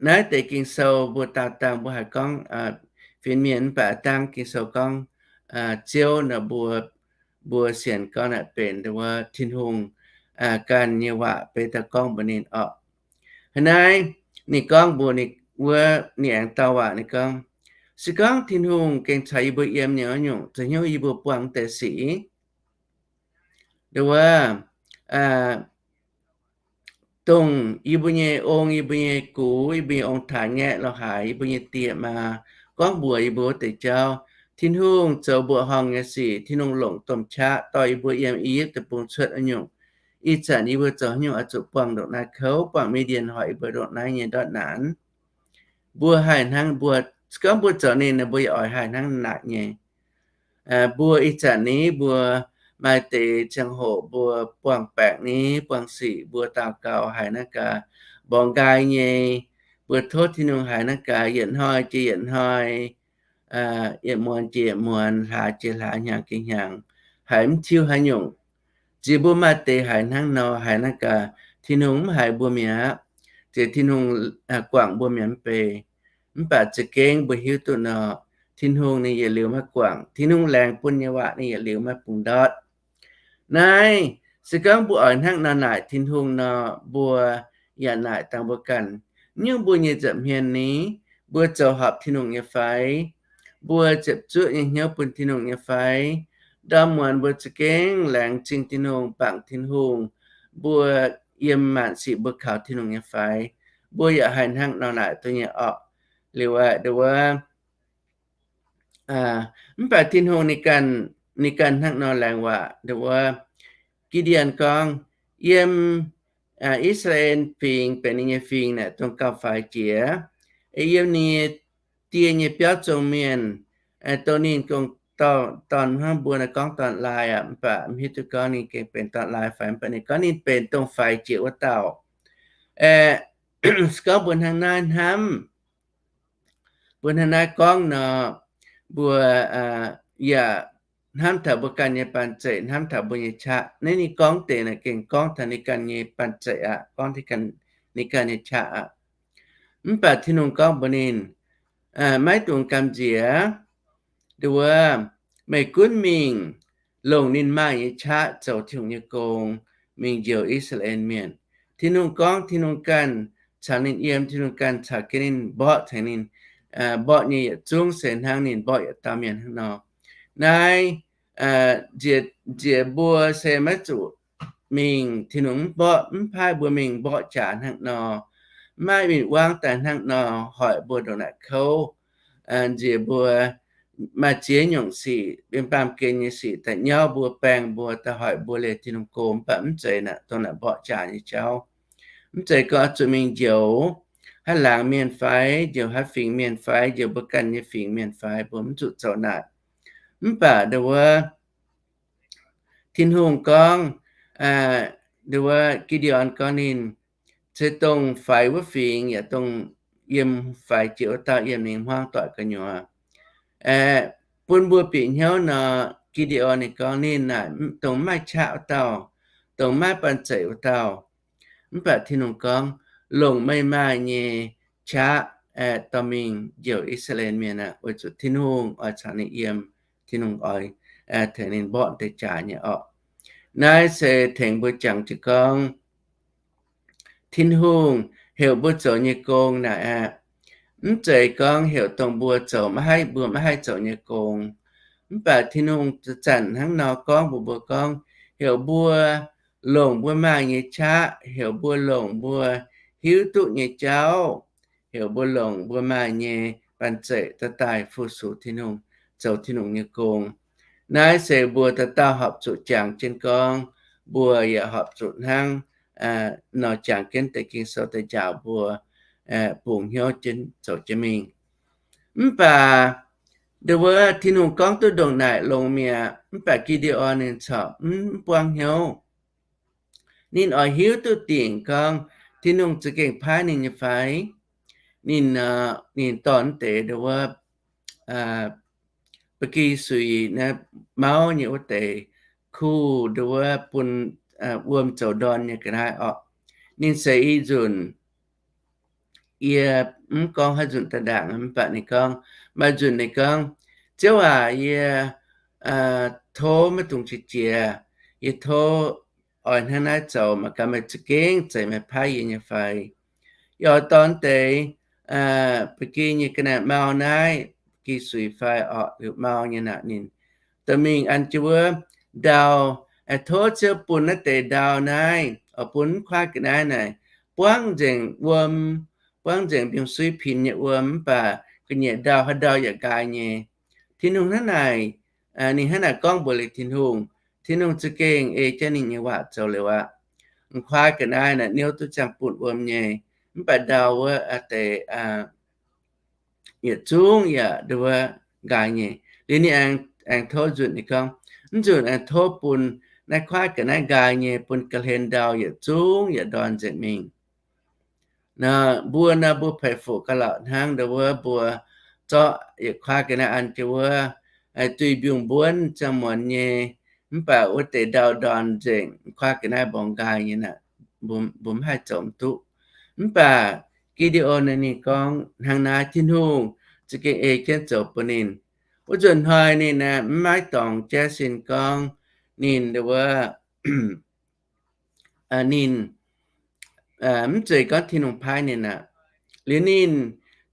naaiv deix Ging-Sou mbuo daauh dangh mbuo haih gorngv fin-mienh, mv baac dangh Ging-Sou gorngv Ziouv nor, mbuo, mbuo sienx gorngv naaic benx nduov Tin-Hungh ganh nyei waac beiv daaih gorngv mbuox ninh orqc. Hnangv naaiv ninh gorngv mbuox ninh wuov, ninh aengx dau waac ninh gorngv, se gorngv Tin-Hungh gengh caux yie mbuo yiem nyei wuov nyungc, za'hnyouv yie mbuo buangh deix sic. Nduov dongh yie mbuo nyei ong, yie mbuo nyei gux, yie mbuo nyei ong-taaix-ngaeqv lo haaix, yie mbuo nyei die maa gorngv mbuox yie mbuo wuov deix jauv, Tin-Hungh zoux mbuoqc horngh nyei sic, Tin-Hungh longc domh qaqv dorh yie mbuo yiem I^yipv Deic-Bung cuotv wuov nyungc. Ih zanc yie mbuo zoux haaix nyungc oix zuqc buangh ndongc naaiv kouv, buangh Midian hoic yie mbuo ndongc naaiv nyei ndortv naanc. Mbuo haih hnangv mbuo, se gorngv mbuo zoux ninh, mbuo yaac oix haih hnangv naaic nyei. Mbuo ih zanc ni mbuo maaih deix ziangh hoc mbuo buangh baeqc ni, buangh sic, mbuo daux gaux haiz naaiv gaax mborqv nqaai nyei, mbuo tov Tin-Hungh haiz naaiv gaax yietc hnoi jiex yietc hnoi, yietc muonz jiex yietc muonz, hlaax jiex hlaax, hnyangx jiex hnyangx, haiz mv tiuv haaix nyungc. Ziex mbuo maaih deix haiz hnangv nor, haiz naaiv gaax Tin-Hungh mv haiz mbuo mi'aqv, ziex Tin-Hungh guangc mbuo mi'aqv mv bei. Mv baac za'gengh mbuo hiuv duqv nor, Tin-Hungh ninh yietc liuz maiv guangc. Tin-Hungh laengz bun nyei waac ninh yietc liuz maiv bungx ndortv. Naaiv se gorngv mbuo oix hnangv nor naaic Tin-Hungh nor, mbuo yaac naaic dangh mbuo ganh, nyungc mbuo nyei nza'hmien ni, mbuo zoux horpc Tin-Hungh nyei fai? Mbuo ziepc zuoqv nyei hnyouv bun Tin-Hungh nyei fai? Ndorm muonz mbuo za'gengh laengz zingh Tin-Hungh, bangc Tin-Hungh, mbuo yiem maanc sic mbuo kaux Tin-Hungh nyei fai? Mbuo yaac haih hnangv nor naaic duqv nyei orqc. Liuz aqv, nduov, mv baac Tin-Hungh ninh ganh hnangv nor laengz waac, nduov, Gideon gorngv, yiem I^saa^laa^en Fingx benx ninh nyei fingx naaic dongh gauh faix jiex. Yiem ninh nyei die nyei biauv zong mienh, dongh ninh gong, dorn hnangv mbuo naaiv gorngv dorn-laai aqv, mv baac mv hiuv duqv gorngv ninh gengh benx dorn-laai fai, mv baac ninh gorngv ninh benx dongh faix jiex wuov dauh. Se gorngv mbuo hnangv naaiv hnamv, mbuo hnangv naaiv gorngv nor, mbuo yaac hnamv taux mbuo ganh nyei banh zeic, hnamv taux mbuo nyei qaqv. Naaiv ninh gorngv deix naaic gengh gorngv taux ninh ganh nyei banh zeic aqv, gorngv ninh ganh nyei qaqv aqv. Mv baac Tin-Hungh gorngv mbuox ninh, maiv dungx gamh nziex. Nduov, meih gunv mingh longc ninh maaih nyei qaqv zoux Tin-Hungh nyei gong, mingh njoux I^saa^laa^en Mienh. Tin-Hungh gorngv Tin-Hungh ganh caux ninh yiem, Tin-Hungh ganh caux jienv ninh mborqv tengx ninh, mborqv nyei yietc zungv se hnangv ninh mborqv yietc dauh mienh hnangv nor. Naaiv nziex, nziex mbuo se maiv zuqc mingh, Tin-Hungh mv mborqv, mv paaiv mbuo mingh mborqv jaax hnangv nor, maiv win-wangv daaih hnangv nor hoic mbuo ndongc naaic kouv. Nziex mbuo maaih ziex nyungc sic, bim baamh gen nyei sic daaih nyauv mbuo, baeng mbuo, daaih hoic mbuo leih Tin-Hungh go, mv baac mv zeiz naaic dongh naaic mborqv jaax nyei jauv. Mv zeiz gorngv zuqc mingh njoux haaix laangz mienh fai, njoux haaix fingx mienh fai, njoux mbuo ganh nyei fingx mienh fai, mbuo mv zuqc zoux naaic. Mv baac nduov, Tin-Hungh gorngv, nduov, Gideon gorngv ninh se dongh faix wuov fingx yaac dongh yiem faix jiex wuov dauh yiem ninh hmuangv doic gu'nyuoz. Bun mbuo bieqc hnyouv nor, Gideon ninh gorngv ninh naaic dongh maiv maaih qaqv wuov dauh, dongh maiv maaih banh zeic wuov dauh. Mv baac Tin-Hungh gorngv, longc meih maaih nyei qaqv dorh mingh njoux I^saa^laa^en Mienh aqv, weic zuqc Tin-Hungh oix caux ninh yiem. Tin-Hungh oix tengx ninh mborqv deix jaax nyei orqc. Naaiv se tengx mbuo jangx jiez gorngv Tin-Hungh heuc mbuo zoux nyei gong naaic aqv, mv zeiz gorngv heuc dongh mbuo zoux maiv haih, mbuo maiv haih zoux nyei gong. Mv baac Tin-Hungh zanc-zanc hnangv nor gorngv mbuox mbuo gorngv, heuc mbuo longc mbuo maaih nyei qaqv, heuc mbuo longc mbuo hiuv duqv nyei jauv, heuc mbuo longc mbuo maaih nyei banh zeic daaih daaih fu-sux Tin-Hungh, zoux Tin-Hungh nyei gong. Naaiv se mbuo dauh dauh horpc zuqc jangx jienv gorngv, mbuo yaac horpc zuqc hnangv nor jangx jienv deix Ging-Sou daaih njaaux mbuo bungx hnyouv jienv zoux jienv mingh. Mv baac nduov, Tin-Hungh gorngv duqv ndongc naaic longx mi'aqv, mv baac Gi^nde^on ninh corc mv buangv hnyouv. Ninh oix hiuv duqv dingc gorngv Tin-Hungh za'gengh paaiv ninh nyei fai. Ninh, ninh dorh deix nduov, ba'gi suix naaiv mauv nyei wuov deix kuh nduov bun wuom zoux ndorn nyei ga'naaiv orqc. Ninh seix i nzunc, yie mv gorngv haaix nzunc daaih ndaangc, mv baac ninh gorngv, maaih nzunc ninh gorngv, Ziouv aac, yie tov maiv dungx qiex jiez. Yie tov oix hnangv naaiv zoux, mangc gaax meih za'gengh zeiz meih paaiv yie nyei fai. Yie oix dorh deix ba'gi nyei ga'naaiv mau naaiv, ba'gi suix fai orqc, liuz mau nyei naaic ninh dorh mingh an jienv wuov ndau. Tov Ziouv bun naaiv deix ndau naaiv, oix bun mv kuaaiv ga'naaiv naaic buangv nzengc wuom, buangv nzengc mbiungc-suiv pin nyei wuom, mv baac ga'nyiec ndau haaix ndau yaac nqaai nyei. Tin-Hungh hnangv naaic, ninh hnangv naaic gorngv mbuox liuz Tin-Hungh, Tin-Hungh za'gengh ei jienv ninh nyei waac zoux liuz aqv. Mv kuaaiv ga'naaiv naaic niouv duqv ziangh bunh wuom nyei, mv baac ndau wuov deix yietc zungv yaac nduov nqaai nyei. Liuz ninh aengx tov nzunc ninh gorngv, Mv nzunc aengx tov bun naaiv kuaaiv ga'naaiv nqaai nyei, bun ga'hlen ndau yietc zungv yietc ndorn nzengc mingh. Nor mbuo nor mbuo peix fuqv ga'lauc hnangv, ndau wuov mbuo zorqv yietc kuaaiv ga'naaiv an jienv wuov, duih mbiungc mbuonv ziangh muonz nyei, mv baac wuov deix ndau ndorn nzengc, kuaaiv ga'naaiv mborngx nqaai nyei naaic, mbuo mv haih zoux mv duqv. Mv baac Gideon ninh gorngv hnangv naaiv, Tin-Hungh za'gengh ei jienv zoux bun ninh. Wuov nzunc hnoi ninh aeqv, mv maiv dorngx jaiv sin gorngv ninh ndau wuov, ninh mv zeiz gorngv Tin-Hungh paaiv ninh aqv. Liuz ninh,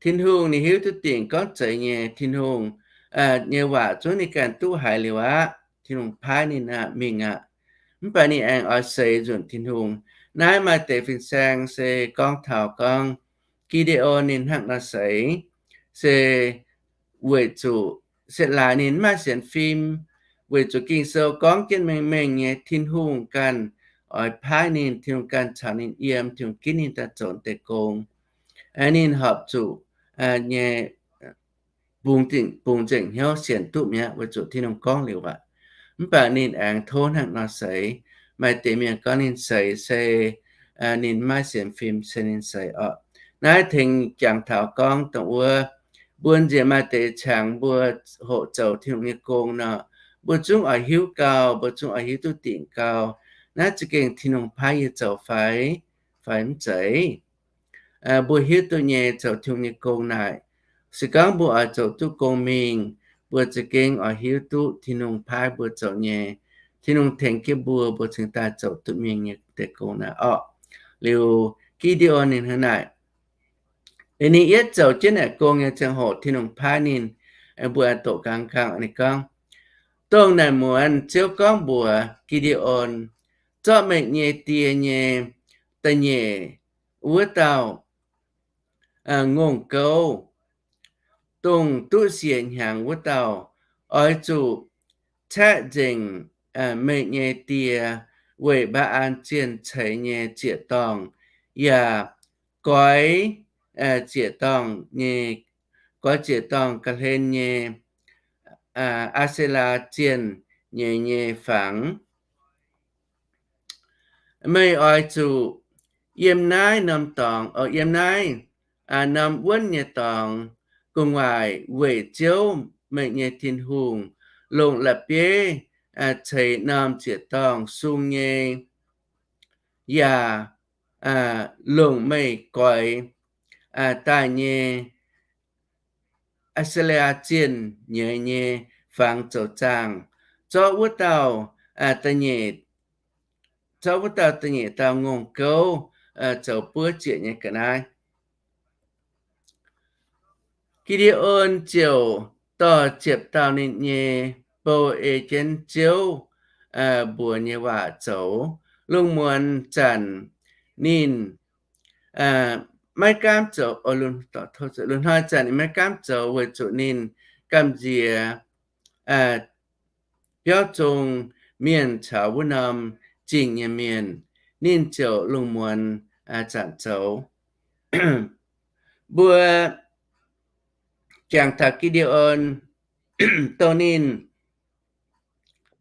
Tin-Hungh ninh hiuv duqv dingc gorngv zeiz nyei, Tin-Hungh nyei waac zungv ninh ganh duqv haiz liuz aqv. Tin-Hungh paaiv ninh aqv, mingh aqv. Mv baac ninh aengx oix seix nzunc Tin-Hungh. Naaiv maaih deix fin-saeng se gorngv taux gorngv Gideon ninh hnangv nor seix, se weic zuqc se laaix ninh mv maaih sienx fim, weic zuqc Ging-Sou gorngv jienv mengh mengh nyei Tin-Hungh ganh oix paaiv ninh, Tin-Hungh ganh caux ninh yiem, Tin-Hungh ginv ninh daaih zoux deix gong. Ninh horpc zuqc nyei bungx nzengc hnyouv sienx duqv mi'aqv, weic zuqc Tin-Hungh gorngv liuz aqv. Mv baac ninh aengx tov hnangv nor seix. Maaih deix mienh gorngv ninh seix se ninh maiv sienx fim se ninh seix orqc. Naaiv tengx jangx taux gorngv dongh wuov, mbuo nziex maaih deix qangx mbuo hoqc zoux Tin-Hungh nyei gong nor, mbuo zungv oix hiuv gau, mbuo zungv oix hiuv duqv dingc gau, naaiv za'gengh Tin-Hungh paaiv yie zoux fai, fai mv zeiz. Mbuo hiuv duqv nyei zoux Tin-Hungh nyei gong naaic, se gorngv mbuo oix zoux duqv gong mingh, mbuo za'gengh oix hiuv duqv Tin-Hungh paaiv mbuo zoux nyei. Tin-Hungh tengx jienv mbuo, mbuo cingx daaih zoux duqv mingh nyei deix gong naaic orqc. Liuz Gideon ninh hnangv naaic, ninh yietv zoux jienv naaic gong nyei ziangh hoc Tin-Hungh paaiv ninh, mbuo doqc nqaang nqaang ninh gorngv, dongh naaic muonz Ziouv gorngv mbuox Gideon, zorqv meih nyei die nyei da'nyeic wuov dauh ngongh gouv, dongh duqv siec hnyangx wuov dauh, oix zuqc caeqv nzengc meih nyei die weic Mbaa^an zienh ceix nyei ziec-dorngh, yaac goix ziec-dorngh nyei, goix ziec-dorngh ga'hlen nyei Aa^se^laa zienh nyeic nyei fangx. Meih oix zuqc yiem naaiv norm dorngx, o, yiem naaiv norm wuonv nyei dorngx gu'nguaaic weic Ziouv, meih nyei Tin-Hungh, longc la'bieiv ceix norm ziec-dorngh sung nyei, yaac longc meih goix daaih nyei Aa^se^laa zienh nyeic nyei fangx zoux zaangh, zorqv wuov dauh, zorqv wuov dauh da'nyeic dauh ngongh gouv zoux buov ziec nyei ga'naaiv. Gi^nde^on ziouc dorh ziepc dauh ninh nyei bou ei jienv Ziouv mbuox nyei waac zoux. Lungh muonz zanc ninh maiv gaamv zoux, lungh hnoi zanc ninh maiv gaamv zoux weic zuqc ninh gamh nziex biauv zong mienh caux wuov norm zingh nyei mienh. Ninh ziouc lungh muonz zanc zoux. Mbuo jangx taux Gi^nde^on, dongh ninh,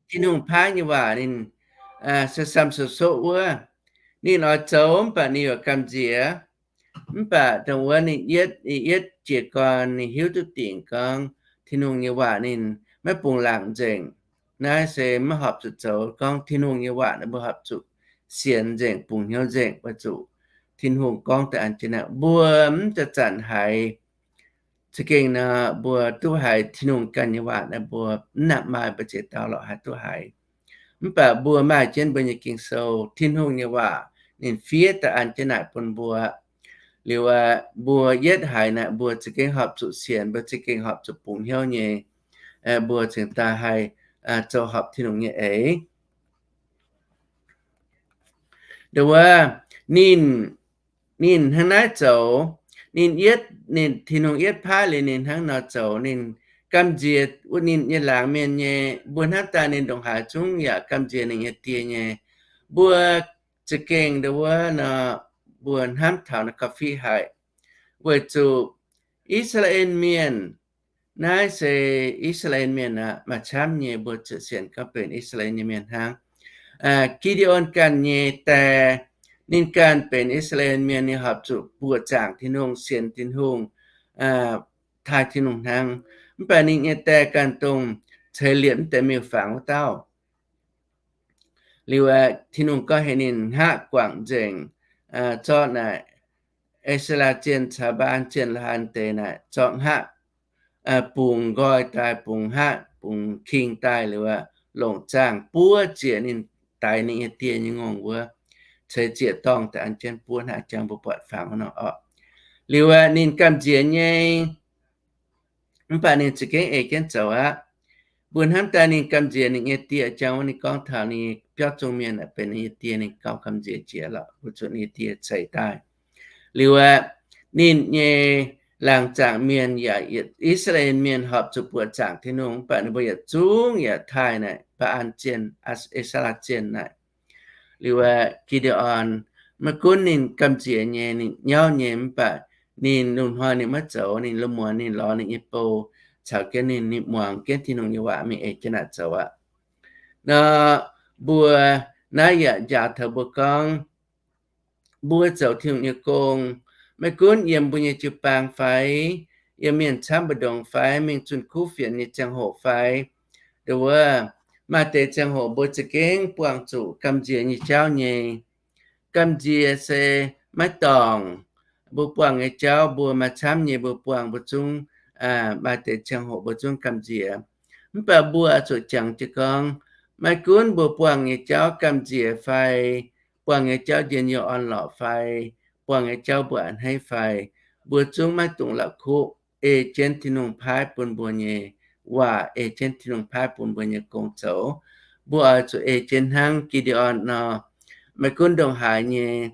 Tin-Hungh paaiv nyei waac ninh se sam sou soqv wuov, ninh oix zoux mv baac ninh yaac gamh nziex. Mv baac dongh wuov ninh yietv, ninh yietv jiez gorn ninh hiuv duqv dingc gorngv Tin-Hungh nyei waac ninh maiv bungx laangc nzengc. Naaiv se maiv horpc zuqc zoux. Gorngv Tin-Hungh nyei waac naaic mbuo horpc zuqc sienx nzengc, bungx hnyouv nzengc, weic zuqc Tin-Hungh gorngv daaih an jienv naaic, mbuo mv zanc-zanc haiz za'gengh nor, mbuo duqv haiz Tin-Hungh ganh nyei waac naaic, mbuo mv nangc maaih mbu'ziex dauh lorqc haih duqv haiz. Mv baac mbuo maaih jienv mbuo nyei Ging-Sou, Tin-Hungh nyei waac ninh fiev daaih an jienv naaic bun mbuo. Liuz aqv, mbuo yietv haiz naaic, mbuo za'gengh horpc zuqc sienx, mbuo za'gengh horpc zuqc bungx hnyouv nyei. Mbuo cingx daaih haih zoux horpc Tin-Hungh nyei eix. Nduov, ninh, ninh hnangv naaiv zoux, ninh yietv, ninh, Tin-Hungh yietv paaiv liuz ninh hnangv nor zoux, ninh gamh nziex wuov ninh nyei laangz mienh nyei. Mbuo hnamv daaih ninh ndongc haaix zungv yaac gamh nziex ninh nyei die nyei. Mbuo za'gengh nduov nor, mbuo hnamv taux naaiv gauh fiqv haic, weic zuqc I^saa^laa^en Mienh Naaiv se I^saa^laa^en Mienh aqv. Maaih camv nyei mbuo zuqc sienx gorngv benx I^saa^laa^en nyei mienh hnangv. Gi^nde^on ganh nyei die, ninh ganh benx I^saa^laa^en Mienh, ninh horpc zuqc buoqc zaangc Tin-Hungh, sienx Tin-Hungh, taaih Tin-Hungh hnangv. Mv baac ninh nyei die ganh dongh ceix liepc mv deix miuc-fangx wuov dauh. Liuz aeqv, Tin-Hungh gorngv heuc ninh hngaqv guangc nzengc, zorqv naaic E^saa^laa Zienh caux Mbaa^an Zienh la'haaix deix naaic zorqv hngaqv bungx nqoi daaih, bungx hngaqv, bungx king daaih liuz aeqv, longc zaangh buov ziec ninh daix ninh nyei die nyei ngongh wuov, ceix ziec-dorngh daaih an jienv buov hnangv jangx mbuo buatc fangx wuov nor orqc. Liuz aeqv, ninh gamh nziex nyei, mv baac ninh za'gengh ei jienv zoux aqv. Mbuo hnamv daaih ninh gamh nziex ninh nyei die jangx wuov, ninh gorngv taux ninh biauv zong mienh aeqv, benx ninh nyei die, ninh gauh gamh nziex jiex lorqc, weic zuqc ninh nyei die ceix daaih. Liuz aeqv, ninh nyei laangz zaangc mienh yaac, I^saa^laa^en Mienh horpc zuqc buoqc zaangc Tin-Hungh, mv baac ninh mbuo yietc zungv yaac taaih naaic Mbaa^an Zienh, E^saa^laa Zienh naaic. Liuz aeqv, Gi^nde^on maiv gunv ninh gamh nziex nyei, ninh nyauv nyei, mv baac ninh lungh hnoi ninh maiv zoux, ninh la'muonz ninh lorz ninh nyei bou caux jienv ninh, ninh muangx jienv Tin-Hungh nyei waac mingh ei jienv naaic zoux aqv. Nor mbuo naaiv yaac njaaux taux mbuo gorngv, mbuo zoux Tin-Hungh nyei gong, maiv gunv yiem mbuo nyei jiu-baang fai yiem mienh camv mbu'ndongx fai mingh zunh kuv fienx nyei ziangh hoc fai, nduov, maaih deix ziangh hoc mbuo za'gengh buangh zuqc gamh nziex nyei jauv nyei. Gamh nziex se maiv dorngc. Mbuo buangh nyei jauv mbuo maaih camv nyei, mbuo buangh mbuo zungv, maaih deix ziangh hoc mbuo zungv gamh nziex. Mv baac mbuo oix zuqc jangx jienv gorngv, maiv gunv mbuo buangh nyei jauv gamh nziex fai, buangh nyei jauv njien-youh orn-lorqc fai, buangh nyei jauv mbuo a'hneiv fai, mbuo zungv maiv dungx la'kuqv ei jienv Tin-Hungh paaiv bun mbuo nyei waac, ei jienv Tin-Hungh paaiv bun mbuo nyei gong zoux. Mbuo oix zuqc ei jienv hnangv Gi^nde^on nor, maiv gunv ndongc haaix nyei,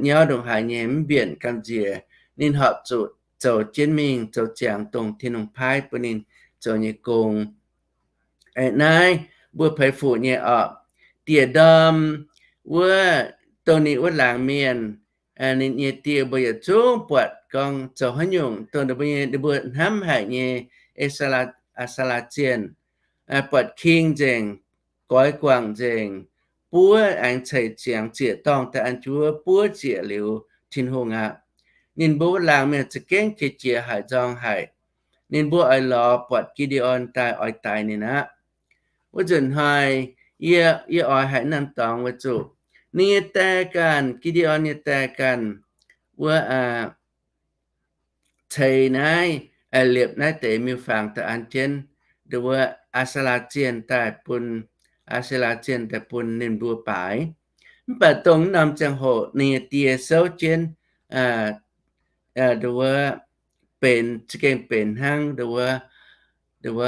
nyauv ndongc haaix nyei mv mbienc gamh nziex, ninh horpc zuqc zoux jienv mingh zoux ziangx dongh Tin-Hungh paaiv bun ninh zoux nyei gong. Aeqv, naaiv mbuo peix fuc nyei orqc, diec ndorm wuov, dongh ninh wuov laangz mienh, ninh nyei die mbuo yietc zungv buatc gorngv zoux haaix nyungc dongh ninh mbuo nyei, ninh mbuo hnamv haic nyei E^saa^laa, E^saa^laa Zienh, buatc king nzengc, goix guangc nzengc, buov aengx ceix ziangx ziec-dorngh daaih an jienv buov ziec liuz Tin-Hungh aqv. Ninh mbuo wuov laangz mienh za'gengh qiex jiez haic nzorng haic. Ninh mbuo oix lorz buatc Gi^nde^on daaih oix daix ninh aqv. Wuov nzunc hnoi yie, yie oix haiz norm dorngx weic zuqc ninh nyei die ganh, Gi^nde^on nyei die ganh, wuov ceix naaiv, liepc naaiv deix miuc-fangx daaih an jienv, nduov, A^saa^laa Zienh daaih bun, A^saa^laa Zienh daaih bun ninh mbuo baaix. Mv baac dongh norm ziangh hoc ninh nyei die souv jienv, nduov, benx za'gengh benx hnangv nduov, nduov,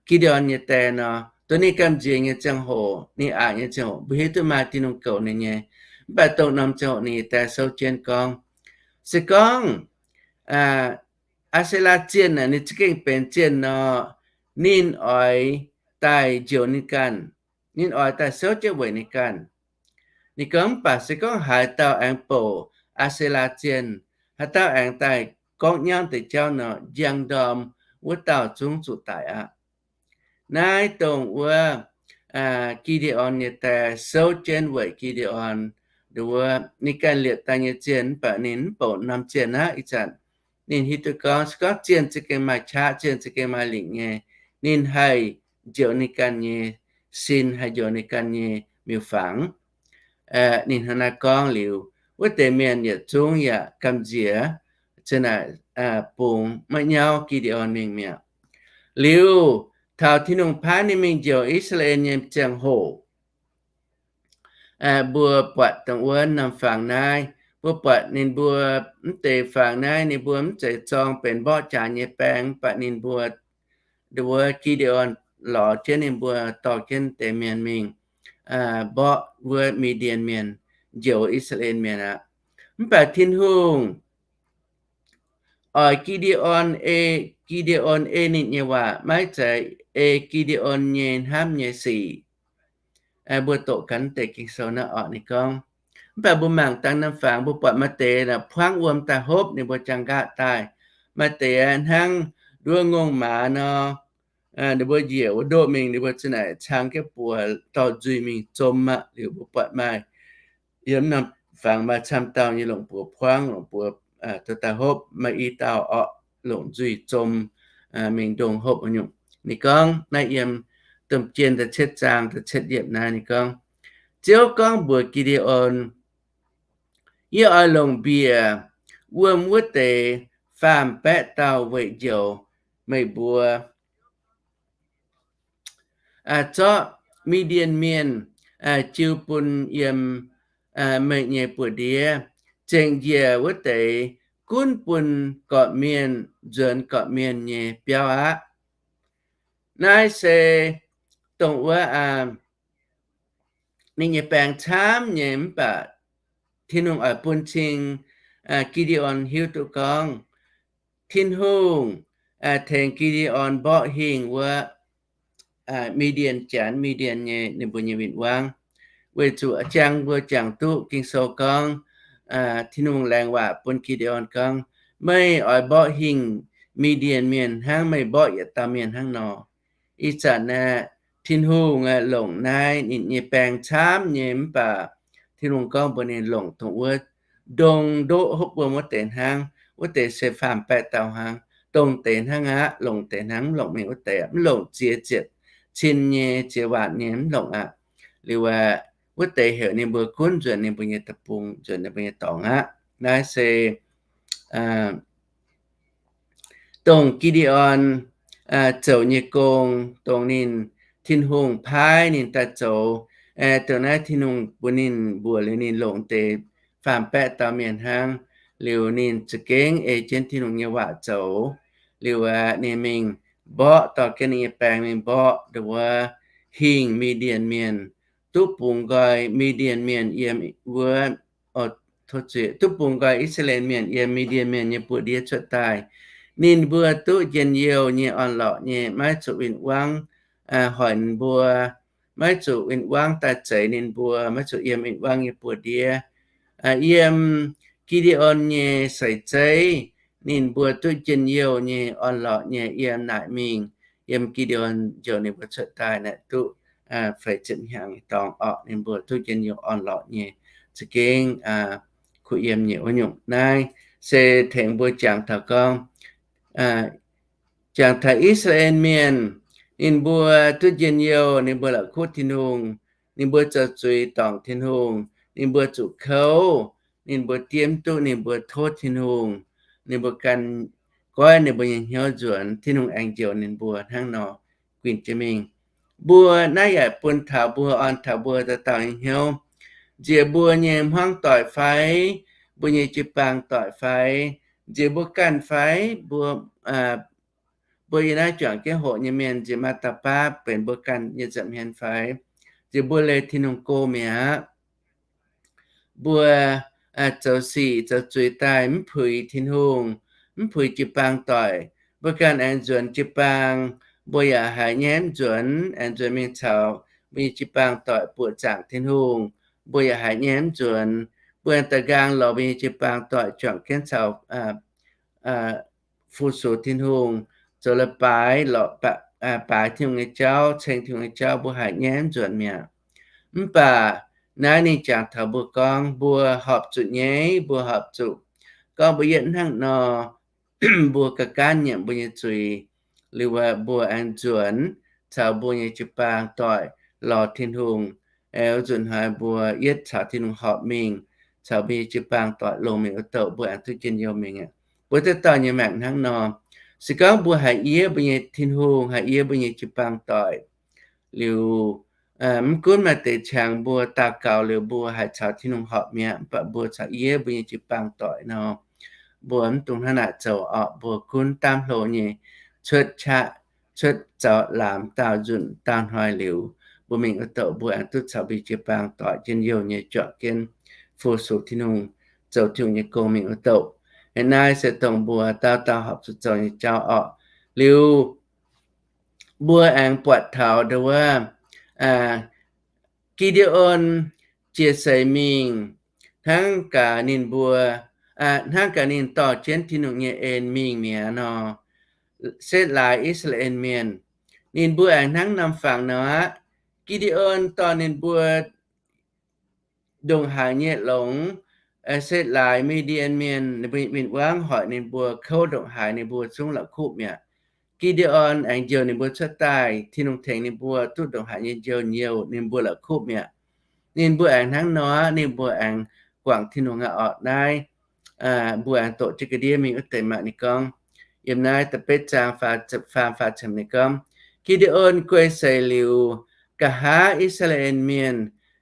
Gi^nde^on nyei die nor, dongh ninh gamh nziex nyei ziangh hoc, ninh aqc nyei ziangh hoc, mbuo hiuv duqv maaih Tin-Hungh goux ninh nyei. Mv baac dongh norm ziangh hoc ninh nyei die souv jienv gorngv, se gorngv A^saa^laa Zienh naaic ninh za'gengh benx zienh nor, ninh oix daaih njoux ninh ganh. Ninh oix daaih souv jienv weic ninh ganh. Ninh gorngv, mv baac se gorngv haaix dauh aengx bouc A^saa^laa Zienh, haaix dauh aengx daaih gorngv nyauv deix jauv nor, njang ndorm wuov dauh zungv zuqc daic aqv. Naaiv dongh wuov Gi^nde^on nyei die souv jienv weic Gi^nde^on, nduov, ninh ganh liepc daaih nyei zienh, mv baac ninh mv bouc norm zienh aqv. Ih zanc ninh hiuv duqv gorngv, se gorngv zienh za'gengh maaih qaqv, zienh za'gengh maaih lingc nyei, ninh haih njoux ninh ganh nyei sin, haih njoux ninh ganh nyei miuc-fangx. Ninh hnangv naaiv gorngv liuz, wuov deix mienh yietc zungv yaac gamh nziex, za'naaic bungx maiv nyauv Gi^nde^on mingh mi'aqv. Liuz, taux Tin-Hungh paaiv ninh mingh njoux I^saa^laa^en nyei ziangh hoc, mbuo buatc dongh wuov norm fangx naaiv, mbuo buatc ninh mbuo mv deix fangx naaiv, ninh mbuo mv zeiz zorng benx mborqv jaax nyei baeng, mv baac ninh mbuo, nduov, Gi^nde^on lorz jienv ninh mbuo dorh jienv deix mienh mingh mborqv wuov Mi^ndien Mienh, njoux I^saa^laa^en Mienh aqv. Mv baac Tin-Hungh oix Gi^nde^on ei, Gi^nde^on ei ninh nyei waac, maiv zeiz ei Gi^nde^on nyei hnamv nyei sic. Mbuo doqc gaax deix Ging-Sou naaiv orqc, ninh gorngv, mv baac mbuo mangc dangh norm fangx mbuo buatc maaih deix puangv wuom daaih hopv ninh mbuo jangx nqaatv daaih. Maaih deix hnangv nduov ngongh maaz nor, ninh mbuo njiec wuov ndoqv mingh, ninh mbuo za'naaic cang jienv buoz dorh nzuih mingh zom aqv. Liuz mbuo buatc maaih yiem norm fangx maaih camv dauh nyei longc buoz puangv, longc buoz dorh daaih hopv, maaih i dauh orqc longc nzuih zom mingh ndongh hopv nyungc. Ninh gorngv naaiv yiem Domh Jien da'cietv zaang da'cietv yiemc naaiv ninh gorngv, Ziouv gorngv mbuox Gi^nde^on, Yie oix longc mbiec wuom wuov deix faam-baeqv dauh weic njoux meih mbuo zorqv Mi^ndien Mienh jiu bun yiem meih nyei buoz-ndiev, zengc njiec wuov deix gunv bun gorqv-mienh nzuonx gorqv-mienh nyei biauv aqv. Naaiv se dongh wuov ninh nyei baeng camv nyei mv baac Tin-Hungh oix bun cing Gi^nde^on hiuv duqv gorngv Tin-Hungh tengx Gi^nde^on mborqv hingh wuov Mi^ndien Janx, Mi^ndien nyei ninh mbuo nyei win-wangv. Weic zuqc jangx mbuo jangx duqv Ging-Sou gorngv, Tin-Hungh laengz waac bun Gi^nde^on gorngv, Meih oix mborqv hingh Mi^ndien Mienh hnangv meih mborqv yietc dauh mienh hnangv nor. Ih zanc aeqv, Tin-Hungh longc naaiv ninh nyei baeng camv nyei mv baac Tin-Hungh gorngv mbuox ninh longc dongh wuov ndongh ndoqv hopv wuom wuov deix hnangv. Wuov deix se faam-baeqv dauh hnangv. Dongh deix hnangv aqv. Longc deix hnangv, mv longc mingh wuov deix aqv. Mv longc ziex ziepc cin nyei, ziex waanc nyei, mv longc aqv. Liuz aeqv, wuov deix heuc ninh mbuo gunv nzuonx ninh mbuo nyei deic-bung, nzuonx ninh mbuo nyei dorngx aqv. Naaiv se dongh Gi^nde^on zoux nyei gong, dongh ninh, Tin-Hungh paaiv ninh daaih zoux. Dongh naaiv Tin-Hungh bun ninh mbuox liuz ninh longc deix faam-baeqv dauh mienh hnangv. Liuz ninh za'gengh ei jienv Tin-Hungh nyei waac zoux. Liuz aeqv, ninh mingh mborqv dorh jienv ninh nyei baeng mingh mborqv dongh wuov hingh Mi^ndien Mienh, duqv bungx nqoi Mi^ndien Mienh yiem wuov, duqv bungx nqoi I^saa^laa^en Mienh yiem Mi^ndien Mienh nyei buoz-ndiev cuotv daaih. Ninh mbuo duqv njien-youh nyei, orn-lorqc nyei, maiv zuqc win-wangv hoic ninh mbuo, maiv zuqc win-wangv daaih zeix ninh mbuo, maiv zuqc yiem win-wangv nyei buoz-ndiev. Yiem Gi^nde^on nyei seix zeiv, ninh mbuo duqv njien-youh nyei, orn-lorqc nyei yiem naaic mingh. Yiem Gi^nde^on njoux ninh mbuo cuotv daaih naaic duqv feix ziepc hnyangx nyei dorngx orqc, ninh mbuo duqv njien-youh orn-lorqc nyei, za'gengh kuh yiem nyei wuov nyungc. Naaiv se tengx mbuo jangx taux gorngv, jangx taux I^saa^laa^en Mienh, ninh mbuo duqv njien-youh, ninh mbuo la'kuqv Tin-Hungh, ninh mbuo zoux zuiz dorngc Tin-Hungh, ninh mbuo zuqc kouv, ninh mbuo diev mv duqv ninh mbuo tov Tin-Hungh, ninh mbuo ganh goiv ninh mbuo nyei hnyouv nzuonx, Tin-Hungh aengx njoux ninh mbuo hnangv nor guinh jienv mingh. Mbuo naaiv yaac bun taux mbuo, orn taux mbuo dauh dauh nyei hnyouv. Nziex mbuo nyei hmuangv doic fai, mbuo nyei jiu-baang doic fai, nziex mbuo ganh fai, mbuo, mbuo yiem naaiv juangc jienv hoqc nyei mienh, nziex maaih dauh baav benx mbuo ganh nyei nza'hmien fai, nziex mbuo leih Tin-Hungh go mi'aqv. Mbuo zoux sic zoux zuiz daaih mv puix Tin-Hungh, mv puix jiu-baang doic, mbuo ganh aengx nzuonx jiu-baang, mbuo yaac haiz nyaiv mv nzuonx, aengx nzuonx mingh caux mbuo nyei jiu-baang doic buoqc zaangc Tin-Hungh, mbuo yaac haiz nyaiv mv nzuonx. Mbuo aengx daaih nqaang lorz mbuo nyei jiu-baang doic juangc jienv caux fu-sux Tin-Hungh, zoux leiz-baaix lorz, baaix Tin-Hungh nyei jauv, ceng Tin-Hungh nyei jauv, mbuo haiz nyaiv mv nzuonx mi'aqv. Mv baac naaiv ninh jangx taux mbuo gorngv mbuo horpc zuqc nyei, mbuo horpc zuqc gorngv mbuo yietv hnangv nor, mbuo ga'gaanv nyiemc mbuo nyei zuiz, liuz mbuo aengx nzuonx caux mbuo nyei jiu-baang doic lorz Tin-Hungh. Aengx nzunc hnoi mbuo yietv caux Tin-Hungh horpc mingh, caux mbuo nyei jiu-baang doic longx mingh wuov douc mbuo aengx duqv njien-youh mingh aqv. Mbuo dauh dauh nyei maengc hnangv nor, se gorngv mbuo haiz yie mbuo nyei Tin-Hungh, haiz yie mbuo nyei jiu-baang doic, liuz mv gunv maaih deix qangx mbuo daux gaux liuz mbuo haiz caux Tin-Hungh horpc mi'aqv, mv baac mbuo caux yie mbuo nyei jiu-baang doic nor, mbuo mv dungx hnangv naaic zoux orqc. Mbuo gunv daamv hlo nyei cuotv qaqv, cuotv zaux laamz daauh nzunc daauh hnoi liuz, mbuo mingh wuov douc mbuo aengx duqv caux mbuo nyei jiu-baang doic njien-youh nyei juangc jienv fu-sux Tin-Hungh, zoux Tin-Hungh nyei gong mingh wuov douc. Hnangv naaiv se dongh mbuo dauh dauh horpc zuqc zoux nyei jauv orqc. Liuz mbuo aengx buatc taux ndongc wuov Gi^nde^on jiex seix mingh, hnangv gaax ninh mbuo, hnangv gaax ninh dorh jienv Tin-Hungh nyei en mingh mi'aqv nor, setv laaix I^saa^laa^en Mienh. Ninh mbuo aengx hnangv norm fangx nor aqv. Gi^nde^on dorh ninh mbuo ndongc haaix nyei longx setv laaix Mi^ndi^en Mienh, ninh mbuo win-wangv hoic ninh mbuo kouv ndongc haaix, ninh mbuo zungv la'kuqv mi'aqv. Gi^nde^on aengx njoux ninh mbuo cuotv daaih. Tin-Hungh tengx ninh mbuo duqv ndongc haaix nyei njoux, njoux ninh mbuo la'kuqv mi'aqv. Ninh mbuo aengx hnangv nor aqv, ninh mbuo aengx guangc Tin-Hungh aqv orqc. Naaiv mbuo aengx doqc jienv ga'ndiev mingh wuov deix maaih ninh gorngv, yiem naaiv da'betv zaang faam faah ziepc ninh gorngv, Gi^nde^on guei seix liuz, nqa'haav I^saa^laa^en Mienh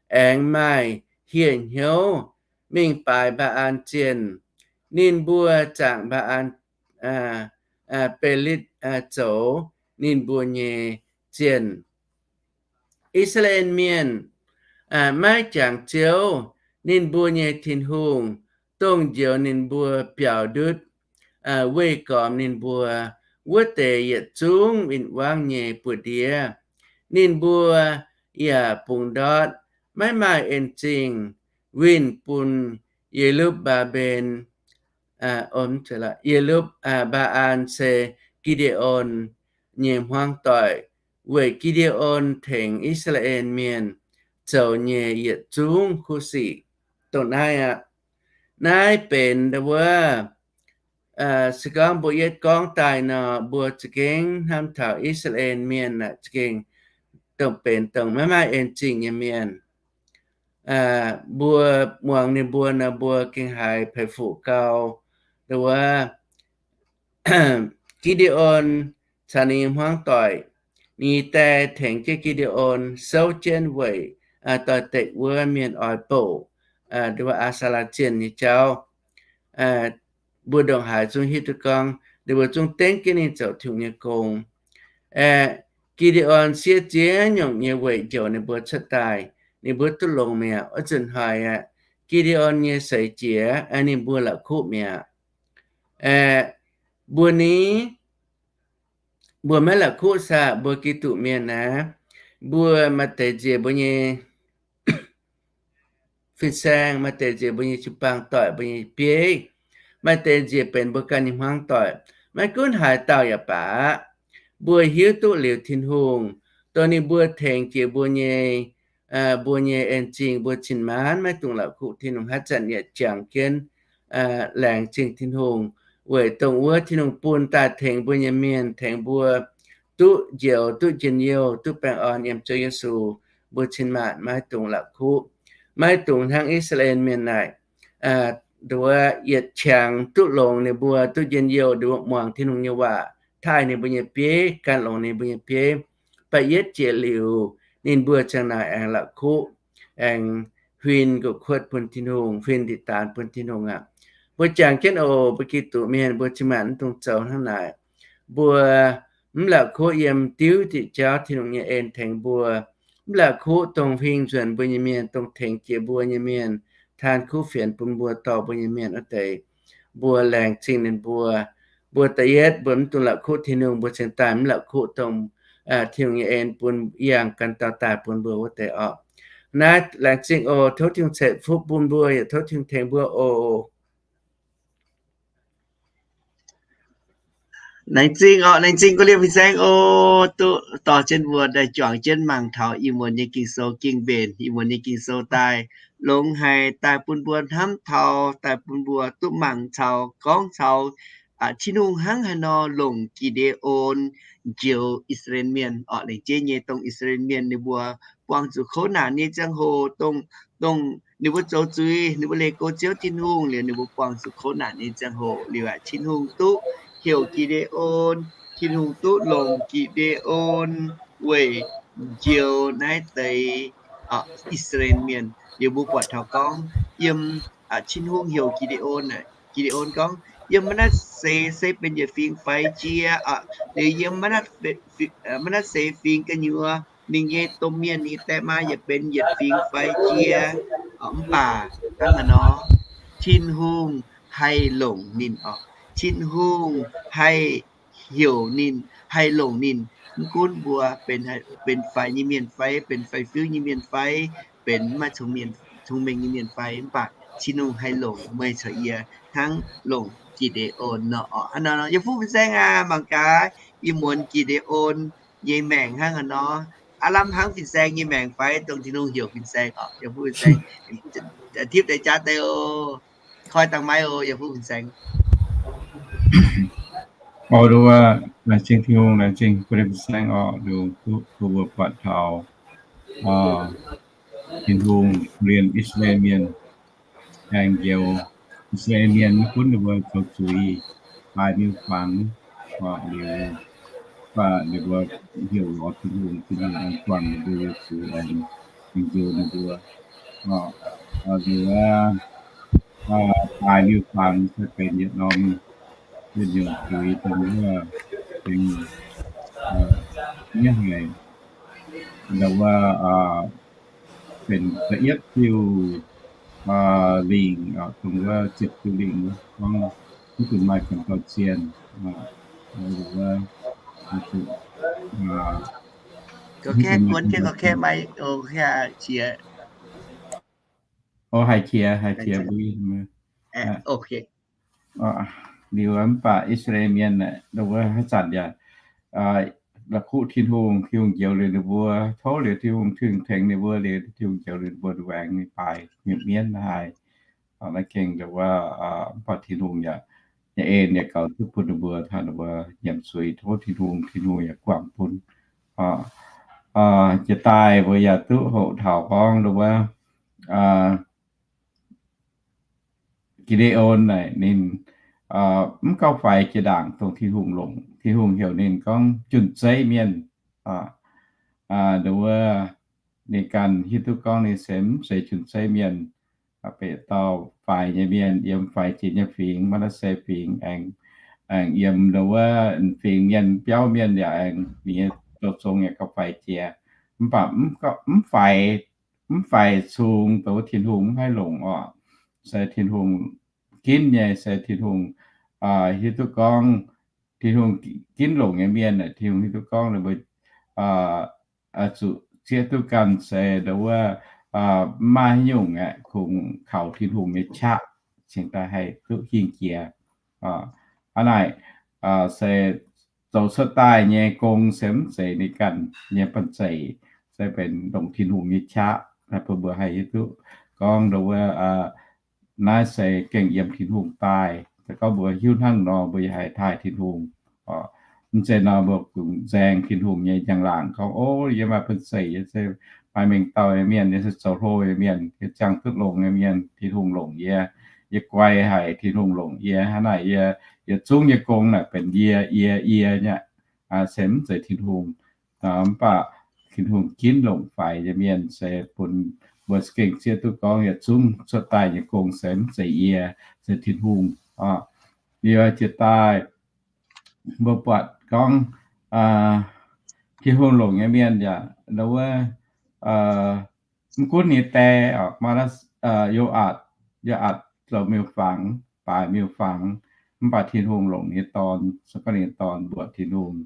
aengx maaih hieh hnyouv mingh baaix Mbaa^an zienh. Ninh mbuo zaangc Mbaa^an, Beritv zoux ninh mbuo nyei zienh. I^saa^laa^en Mienh maiv jangx Ziouv, ninh mbuo nyei Tin-Hungh, dongh njoux ninh mbuo biaux ndutv, weih gormx ninh mbuo wuov deix yietc zungv win-wangv nyei buoz-ndiev. Ninh mbuo yaac bungx ndortv, maiv maaih en zingh winh bun Ye^lupv^mbaa^mben, Ye^lupv, Mbaa^an se Gi^nde^on nyei hmuangv doic, weic Gi^nde^on tengx I^saa^laa^en Mienh zoux nyei yietc zungv kuv sic. Dongh naaiv aqv. Naaiv benx wuov, se gorngv mbuo yietv gorngv daaih nor, mbuo za'gengh hnamv taux I^saa^laa^en Mienh aeqv, za'gengh dongh benx dongh maiv maaih en zingh nyei mienh. Mbuo muangx ninh mbuo nor, mbuo gengh haiz peix fuqv gau. Wuov, Gi^nde^on caux ninh nyei hmuangv doic, ninh nyei die tengx jienv Gi^nde^on souv jienv weic doix-dekc wuov mienh oix bouc wuov Aa^saa^laa Zienh nyei jauv. Mbuo ndongc haaix zungv hiuv duqv gorngv ninh mbuo zungv dengv jienv ninh zoux Tin-Hungh nyei gong. Aeqv, Gi^nde^on siev ziex nyungc nyei weic njoux ninh mbuo cuotv daaih, ninh mbuo duqv longx mi'aqv. Wuov zanc hnoi aeqv, Gi^nde^on nyei seix jiex, ninh mbuo la'kuqv mi'aqv. Aeqv, mbuo ni, mbuo maiv la'kuqv saah? Mbuo Giduc mienh aeqv, mbuo maaih deix nziex mbuo nyei fin-saeng, maaih deix nziex mbuo nyei jiu-baang doic, mbuo nyei bieiv, maaih deix nziex benx mbuo ganh nyei hmuangv doic. Maiv gunv haaix dauh yaac baac, mbuo hiuv duqv liuz Tin-Hungh, dongh ninh mbuo tengx jiex mbuo nyei, mbuo nyei en zingh, mbuo cin-maanc maiv dungx la'kuqv Tin-Hungh. Haaix zanc yaac jangx jienv laengz zingh Tin-Hungh weic dongh wuov Tin-Hungh bun daaih tengx mbuo nyei mienh, tengx mbuo duqv njoux, duqv njien-youh, duqv baengh orn yiem Ziouv Yesu, mbuo cin-maanc maiv dungx la'kuqv. Maiv dungx hnangv I^saa^laa^en Mienh naaic, nduov yietc qangx duqv longx ninh mbuo duqv njien-youh, nduov muangx Tin-Hungh nyei waac, taaih ninh mbuo nyei bieiv, gan longx ninh mbuo nyei bieiv. Ba'yietv jiex liuz, ninh mbuo ziang naaic aengx la'kuqv, aengx huin nqox-kuotv bun Tin-Hungh, huin ndeic-daanx bun Tin-Hungh aqv. Mbuo jangx jienv oc, mbuo Giduc mienh, mbuo cin-maanc mv dungx zoux hnangv naaic. Mbuo mv la'kuqv yiem diuv diuc jauv Tin-Hungh nyei en tengx mbuo. Mv la'kuqv dongh huing nzuonx mbuo nyei mienh, dongh tengx jiex mbuo nyei mienh, taan kuv fienx bun mbuo, dorh mbuo nyei mienh wuov deix. Mbuo laengz zingh ninh mbuo. Mbuo da'yietv mbuo mv dungx la'kuqv Tin-Hungh, mbuo cingx daaih mv la'kuqv dongh Tin-Hungh nyei en bun yangh gan dauh daaih bun mbuo wuov deix orqc. Naaiv laengz zingh oc. Tov Tin-Hungh ceix fuqv bun mbuo, yaac tov Tin-Hungh tengx mbuo oc. Laengz zingh oc, laengz zingh ga'naaiv fin-saeng oc, duqv dorh jienv mbuo daaih juangc jienv mangc taux Ih Muonz nyei Ging-Sou gengh mbenc, Ih Muonz nyei Ging-Sou daaih longx haic, daaih bun mbuo hnamv taux, daaih bun mbuo duqv mangc caux gorngv caux Tin-Hungh hnangv haaix nor longc Gi^nde^on njoux I^saa^laa^en Mienh orqc. Laengz zingh nyei dongh I^saa^laa^en Mienh ninh mbuo buangh zuqc kouv naanc nyei ziangh hoc, dongh, dongh ninh mbuo zoux zuiz, ninh mbuo leih go Ziouv Tin-Hungh liuz, ninh mbuo buangh zuqc kouv naanc nyei ziangh hoc liuz aqv, Tin-Hungh duqv heuc Gi^nde^on, Tin-Hungh duqv longc Gi^nde^on weic njoux naaiv deix I^saa^laa^en Mienh. Liuz mbuo buatc taux gorngv yiem Tin-Hungh heuc Gi^nde^on, Gi^nde^on gorngv, yiem Manatv^se se benx yietc fingx faix jiex, liuz yiem Manatv^se fingx gu'nyuoz ninh nyei domh mienh, ninh nyei die maa yaac benx yietc fingx faix jiex. Mv baac hnangv naaiv nor, Tin-Hungh haih longc ninh orqc. Tin-Hungh haih heuc ninh, haih longc ninh. Mv gunv mbuo benx, benx faix nyei mienh fai benx faix-fiuv nyei mienh fai benx maiv cong-mengh nyei mienh fai, mv baac Tin-Hungh haih longc meih caux yie hnangv longc Gideon nor. Hnangv nor, yie fuqv fin-saeng aac, mangc gaax, ih muonz Gideon nyei maengc hnangv haaix nor. Aav lamh hnangv fin-saeng nyei maengc fai dongh Tin-Hungh heuc fin-saeng oc. Yie fuqv fin-saeng, tipv deix jaav deix oc. Koi dangh maiv oc, yie fuqv fin-saeng. Oc, nduov, laengz zingh Tin-Hungh, laengz zingh bun fin-saeng oc, nduov, duqv mbuo buatc taux Tin-Hungh korv-lienh I^saa^laa^en Mienh, aengx njoux I^saa^laa^en Mienh mv gunv ninh mbuo zoux zuiz, baaix miuc-fangx, liuz, baac ninh mbuo heuc lorz Tin-Hungh, Tin-Hungh aengx guangc ninh mbuo nyei zuiz, aengx njoux ninh mbuo. Liuz, baaix miuc-fangx se benx yietc norm wuov nyungc zuiz dongh wuov, benx, nyei haic, ndau wuov, benx da'yietv diuh lingc, dongh wuov ziepc diuh lingc, gorngv mv dungx maaih ganh dauh zienh. O, haih qiex, haih qiex mbuo. Liuz mv baac I^saa^laa^en Mienh aeqv, ndau wuov haaix zanc yaac la'kuqv Tin-Hungh, Tin-Hungh njoux liuz ninh mbuo, tov liuz Tin-Hungh tengx ninh mbuo, liuz Tin-Hungh njoux liuz ninh mbuo, ninh mbuo aengx mingh baaix miuc-mienv haic. Naaiv gengh ndau wuov, mv baac Tin-Hungh yaac, yaac en yaac gaux duqv bun ninh mbuo, taux ninh mbuo nyiemc zuiz tov Tin-Hungh, Tin-Hungh yaac guangc bun. Jiex daaih mbuo yaac duqv hoqc taux gorngv ndau wuov, Gi^nde^on naaic ninh mv gauh faix jiex ndaangc dongh Tin-Hungh longc. Tin-Hungh heuc ninh gorngv jun-zeiv mienh. Ndau wuov ninh ganh hiuv duqv gorngv ninh se mv zeiz jun-zeiv mienh, beiv dauh faix nyei mienh yiem faix jiex nyei fingx, Maa^naa^se fingx, aengx, aengx yiem ndau wuov fingx mienh biauv mienh yaac aengx ninh nyei zoux zong yaac gauh faix jiex. Mv baac mv faix, mv faix cungx dongh Tin-Hungh mv haih longc oc. Se Tin-Hungh ginv nyei, se Tin-Hungh hiuv duqv gorngv, Tin-Hungh ginv longc nyei mienh, Tin-Hungh hiuv duqv gorngv ninh mbuo zuqc zieqv duqv ganh se ndau wuov mv maaih haaix nyungc aeqv, kungx kaux Tin-Hungh nyei qaqv cingx daaih haih duqv hingh jiex. Hnangv naaic, se zoux cuotv daaih nyei gong se mv zeiz ninh ganh nyei banh zeic, se benx longc Tin-Hungh nyei qaqv. Bun mbuo haih hiuv duqv gorngv ndau wuov naaiv se gengh yiem Tin-Hungh daaih. Se gorngv mbuo hiuv hnangv nor, mbuo yaac haih taaih Tin-Hungh. Mv zeiz nor mbuo kungx nzaeng Tin-Hungh nyei njang-laangc gorngv, O, yie maaih banh zeic, yie se maaih mengh dauh nyei mienh, yie se zoux hlo nyei mienh, yie ziangh duqv longx nyei mienh, Tin-Hungh longc yie, yie guai haic, Tin-Hungh longc yie. Hnangv naaic yie, yietc zungv nyei gong naaic benx yie, yie, yie nyei, se mv zeiz Tin-Hungh. Mv baac Tin-Hungh ginv longc faix nyei mienh se bun mbuo gengh zieqv duqv gorngv yietc zungv cuotv daaih nyei gong se mv zeiz yie, se Tin-Hungh. Liuz jiex daaih mbuo buatc gorngv Tin-Hungh longc nyei mienh yaac ndau wuov, mv gunv ninh die, Yo^aatc, Yo^aatc zoux miuc-fangx, baaix miuc-fangx, mv baac Tin-Hungh longc ninh nyei dorn. Se gorngv ninh nyei dorn mbuoqc Tin-Hungh,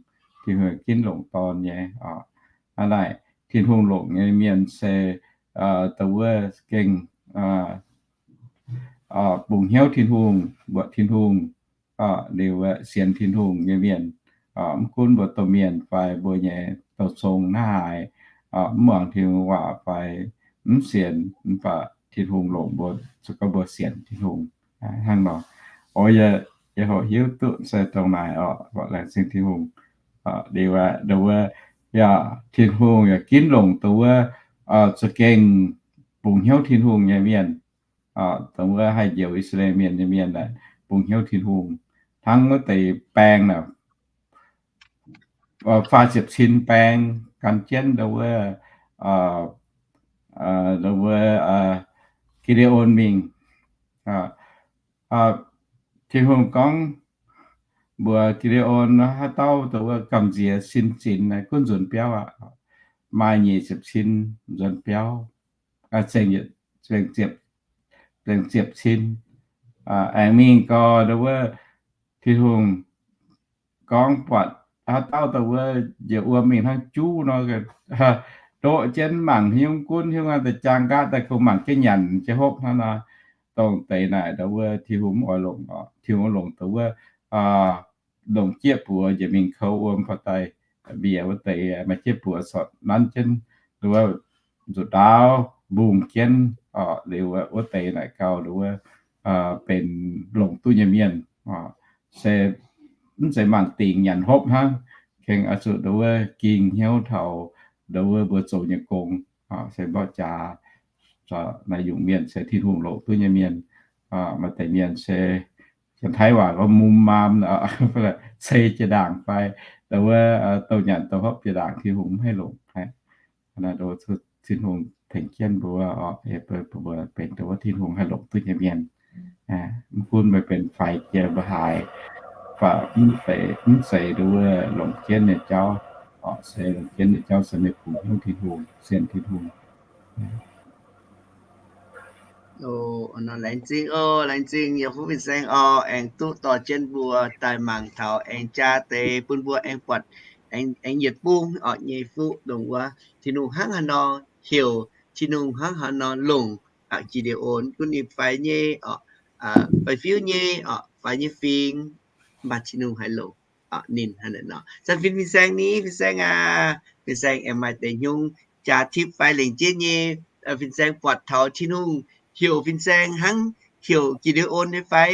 Tin-Hungh ginv longc dorn nyei. Hnangv naaic, Tin-Hungh longc nyei mienh se dongh wuov gengh bungx hnyouv Tin-Hungh, mbuoqc Tin-Hungh, liuz sienx Tin-Hungh nyei mienh. Mv gunv mbuo domh mienh fai mbuo nyei douz-zong naaiv haaix, mv muangx Tin-Hungh waac fai mv sienx, mv baac Tin-Hungh longc mbuo, se gorngv mbuo sienx Tin-Hungh hnangv nor. O, yie hoqc hiuv duqv se dongh naaic oc. Laengz zingh Tin-Hungh. Liuz aqv, dongh wuov, yaac Tin-Hungh yaac ginv longc dongh wuov za'gengh bungx hnyouv Tin-Hungh nyei mienh, dongh wuov haih njoux I^saa^laa^en Mienh nyei mienh aeqv, bungx hnyouv Tin-Hungh. Hnangv wuov deix baeng naaic, faah ziepc cin baeng gan jienv dongh wuov, dongh wuov Gi^nde^on mingh. Tin-Hungh gorngv mbuox Gi^nde^on, Haaix dauh dongh wuov gamh nziex sin zinx gunv nzuonx biauv aqv. Maaih nyic ziepc cin nzuonx biauv, zengc ziepc cin, aengx mingh gau dongh wuov Tin-Hungh gorngv buatc haaix dauh dongh wuov njiec wuom mingh hnangv juv nor, ndoqv jienv mangc hiuv gunv hiuv daaih jaang nqaatv daaih kungx mangc jienv nyanc jienv hopv hnangv nor. dongh deix naaic ndau wuov Tin-Hungh mv oix longc, Tin-Hungh longc ndau wuov longc jieqv buoz njiec mingh kouv wuom baac daaih mbiec wuov deix maaih jieqv buoz corc nanv jienv ndau wuov nzuqc ndaauv mbungh jienv, liuz wuov deix naaic gauh ndau wuov benx longc duqv nyei mienh. Se mv zeiz maanc dingc nyanc hopv hnangv, gengh oix zuqc ndau wuov ging hnyouv taux ndau wuov mbuo zoux nyei gong, se mborqv jaax naaiv nyungc mienh se Tin-Hungh longc duqv nyei mienh. Maaih deix mienh se Janx-Taiv waac gorngv mum maam, cei jiex ndaangc fai ndau wuov douh nyanc douh hopv jiex ndaangc, Tin-Hungh mv haih longc. Tin-Hungh tengx jienv mbuo, mbuo benx ndau wuov Tin-Hungh haih longc duqv nyei mienh. Mv gunv meih benx faix jiex mbuo haaix, mv zeiz ndau wuov longc jienv nyei jauv, se longc jienv nyei jauv se meih kungx hnyouv Tin-Hungh, sienx Tin-Hungh. Laengz zingh oc, laengz zingh yiem fuqv fin-saeng oc, aengx duqv dorh jienv mbuo daaih mangc taux aengx jaa deix bun mbuo aengx buatc, aengx yietc bung orqc nyei fuqv dongh wuov Tin-Hungh hnangv haaix nor heuc, Tin-Hungh hnangv haaix nor longc Gi^nde^on, gunv ninh faix nyei orqc, faix-fiuv nyei orqc, faix nyei fingx, mv baac Tin-Hungh haih longc ninh hnangv naaiv nor. Zanc fin fin-saeng ni, fin-saeng aac, fin-saeng aengx maaih deix hnyungv jaax tipv fai lengc jeiv nyei fin-saeng buatc taux Tin-Hungh heuc fin-saeng hnangv heuc Gi^nde^on nyei fai?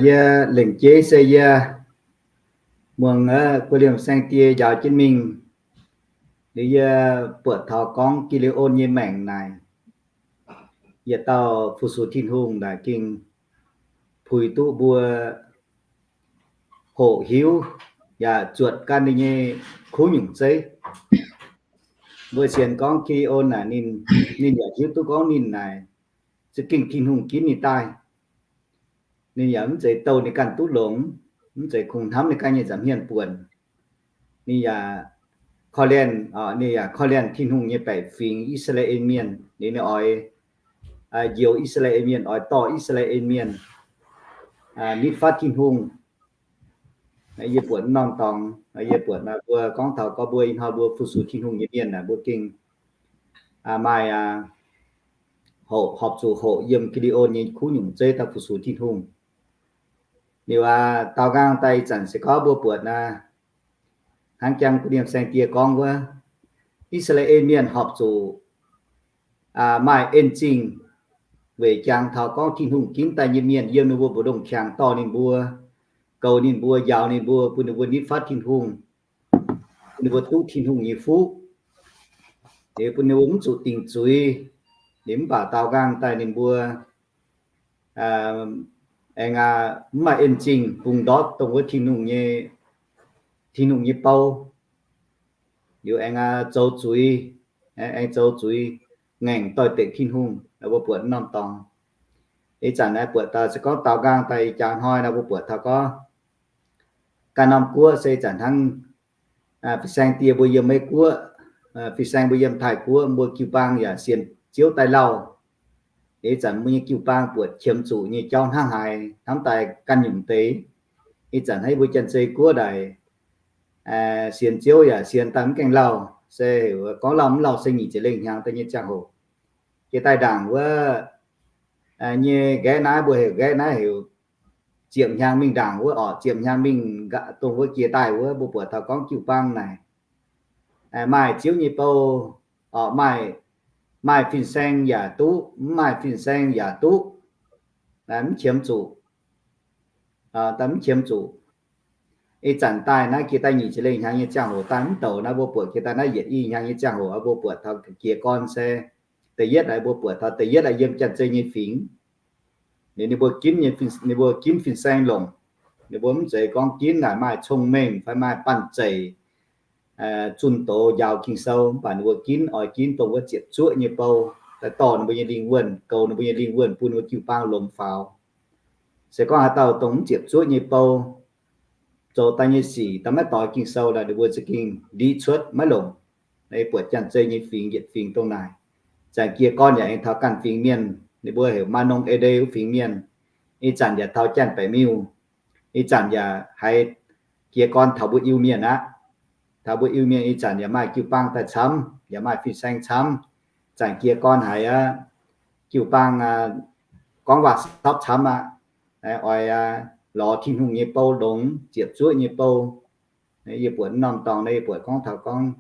Yie lengc jeiv se yie muangx guei liemh saeng-die njaaux jienv mingh, liuz yie buatc taux gorngv Gi^nde^on nyei maengc naaic, yietc dauh fu-sux Tin-Hungh naaic gengh puix duqv mbuo hoqc hiuv yaac zuotc gan ninh nyei kuv nyungc zeiv. Mbuo sienx gorngv Gi^nde^on naaic ninh, ninh yaac hiuv duqv gorngv ninh naaic za'gengh Tin-Hungh ginv ninh daaih. Ninh yaac mv zeiz douh ninh ganh duqv longx, mv zeiz kungx hnamv ninh ganh nyei nza'hmien buonc. Ninh yaac korv-lienh, ninh yaac korv-lienh Tin-Hungh nyei baeqc fingx, I^saa^laa^en Mienh. Ninh, ninh oix njoux I^saa^laa^en Mienh, oix dorh I^saa^laa^en Mienh nitv fatv Tin-Hungh. Yie buatc norm dorngx, yie buatc mbuo gorngv taux gorngv mbuo ih hnoi mbuo fu-sux Tin-Hungh nyei mienh naaic, mbuo gengh maaih horpc zuqc hoqc yiem Gi^nde^on nyei kuv nyungc zeiv daaih fu-sux Tin-Hungh. Liuz aac, daaux nqaang daaih ih zanc se gorngv mbuo buatc naaic, hnangv jang guei liemh saeng-die gorngv wuov, I^saa^laa^en Mienh horpc zuqc maaih en-zingh weic jangx taux gorngv Tin-Hungh ginv daaih nyei mienh yiem ninh mbuo mbu'ndongx qangx dorh ninh mbuo, goux ninh mbuo, njaaux ninh mbuo, bun ninh mbuo nitv fatv Tin-Hungh, bun ninh mbuo duqv Tin-Hungh nyei fuqv, liuz bun ninh mbuo mv zuqc dingc zuiz. Liuz mv baac daaux nqaang daaih ninh mbuo aengx mv maaih en-zingh bungx ndortv dongh wuov Tin-Hungh nyei, Tin-Hungh nyei bou, liuz aengx zoux zuiz, aengx zoux zuiz ngaengc doix-dekc Tin-Hungh. Mbuo buatc norm dorngx. Ih zanc naaiv buatc daaih se gorngv daaux nqaang daaih ih jaax hnoi naaiv mbuo buatc taux gorngv ganh norm guoqv se ih zanc hnangv fin-saeng die mbuo yiem Meiv Guoqv, fin-saeng mbuo yiem Taiv Guoqv, mbuo jiu-baang yaac sienx Ziouv daaih lauh. Ih zanc mbuo nyei jiu-baang buatc qiemx zuqc nyei jauv hnangv haaix, hnamv daaih ganh nyungc deix. Ih zanc hnangv mbuo Janx-Zei Guoqv naaic, sienx Ziouv yaac sienx daaih mv gaengh lauh, se heuc gorngv lauh mv lauh se nyic ziepc lengh hnyangx daaih nyei ziangh hoc. Jiex daaih ndaangc wuov nyei nqaeqv naaiv mbuo heuc, nqaeqv naaiv heuc ziepc hnyangx mingh ndaangc wuov orqc, ziepc hnyangx mingh dongh wuov jiex daaih wuov, mbuo buatc taux gorngv jiu-baang naaic maaih Ziouv nyei bou orqc, maaih, maaih fin-saeng yaac duqv, mv maaih fin-saeng yaac duqv, mv qiemx zuqc, daaih mv qiemx zuqc. Ih zanc daaih naaiv jiex daaih nyic ziepc lengh hnyangx nyei ziangh hoc daaih mv douc naaiv, mbuo buatc jiex daaih naaiv yietc i hnyangx nyei ziangh hoc mbuo buatc taux jiez gorn se da'yietv naaic, mbuo buatc taux da'yietv naaic yiem Janx-Zei nyei fingx. Ninh, ninh mbuo ginv nyei, ninh mbuo ginv fin-saeng longc. Ninh mbuo mv zeiz gorngv ginv naaic maaih cong-mengh fai maaih banh zeic zunh doz njaaux Ging-Sou, mv baac ninh mbuo ginv oix ginv dongh wuov ziepc zuoqv nyei bou daaih dorh ninh mbuo nyei lingh wuonh, goux ninh mbuo nyei lingh wuonh bun ninh mbuo jiu-baang longx faaux. Se gorngv haaix dauh dongh mv ziepc zuoqv nyei bou zoux daaih nyei sic daaih maiv doix Ging-Sou naaic, ninh mbuo za'gengh ndiqv cuotv maiv longc. Buatc Janx-Zei nyei fingx yietc fingx dongh naaic. Zanc jiez gorn yaac aengx taux ganh fingx mienh, ninh mbuo heuc Maa Nong Ê Đê wuov fingx mienh. Ih zanc yaac taux Janx-Baeqc Miuh. Ih zanc yaac haiz jiez gorn taux mbuo Iu-Mienh aqv. Taux mbuo Iu-Mienh ih zanc yaac maaih jiu-baang daaih camv, yaac maaih fin-saeng camv. Zanc jiez gorn haiz aqv, jiu-baang gorngv waac-saapv camv aqv. Oix lorz Tin-Hungh nyei bou longx, ziepc zuoqv nyei bou. Yie buatc norm dorngx naaiv, yie buatc gorngv taux gorngv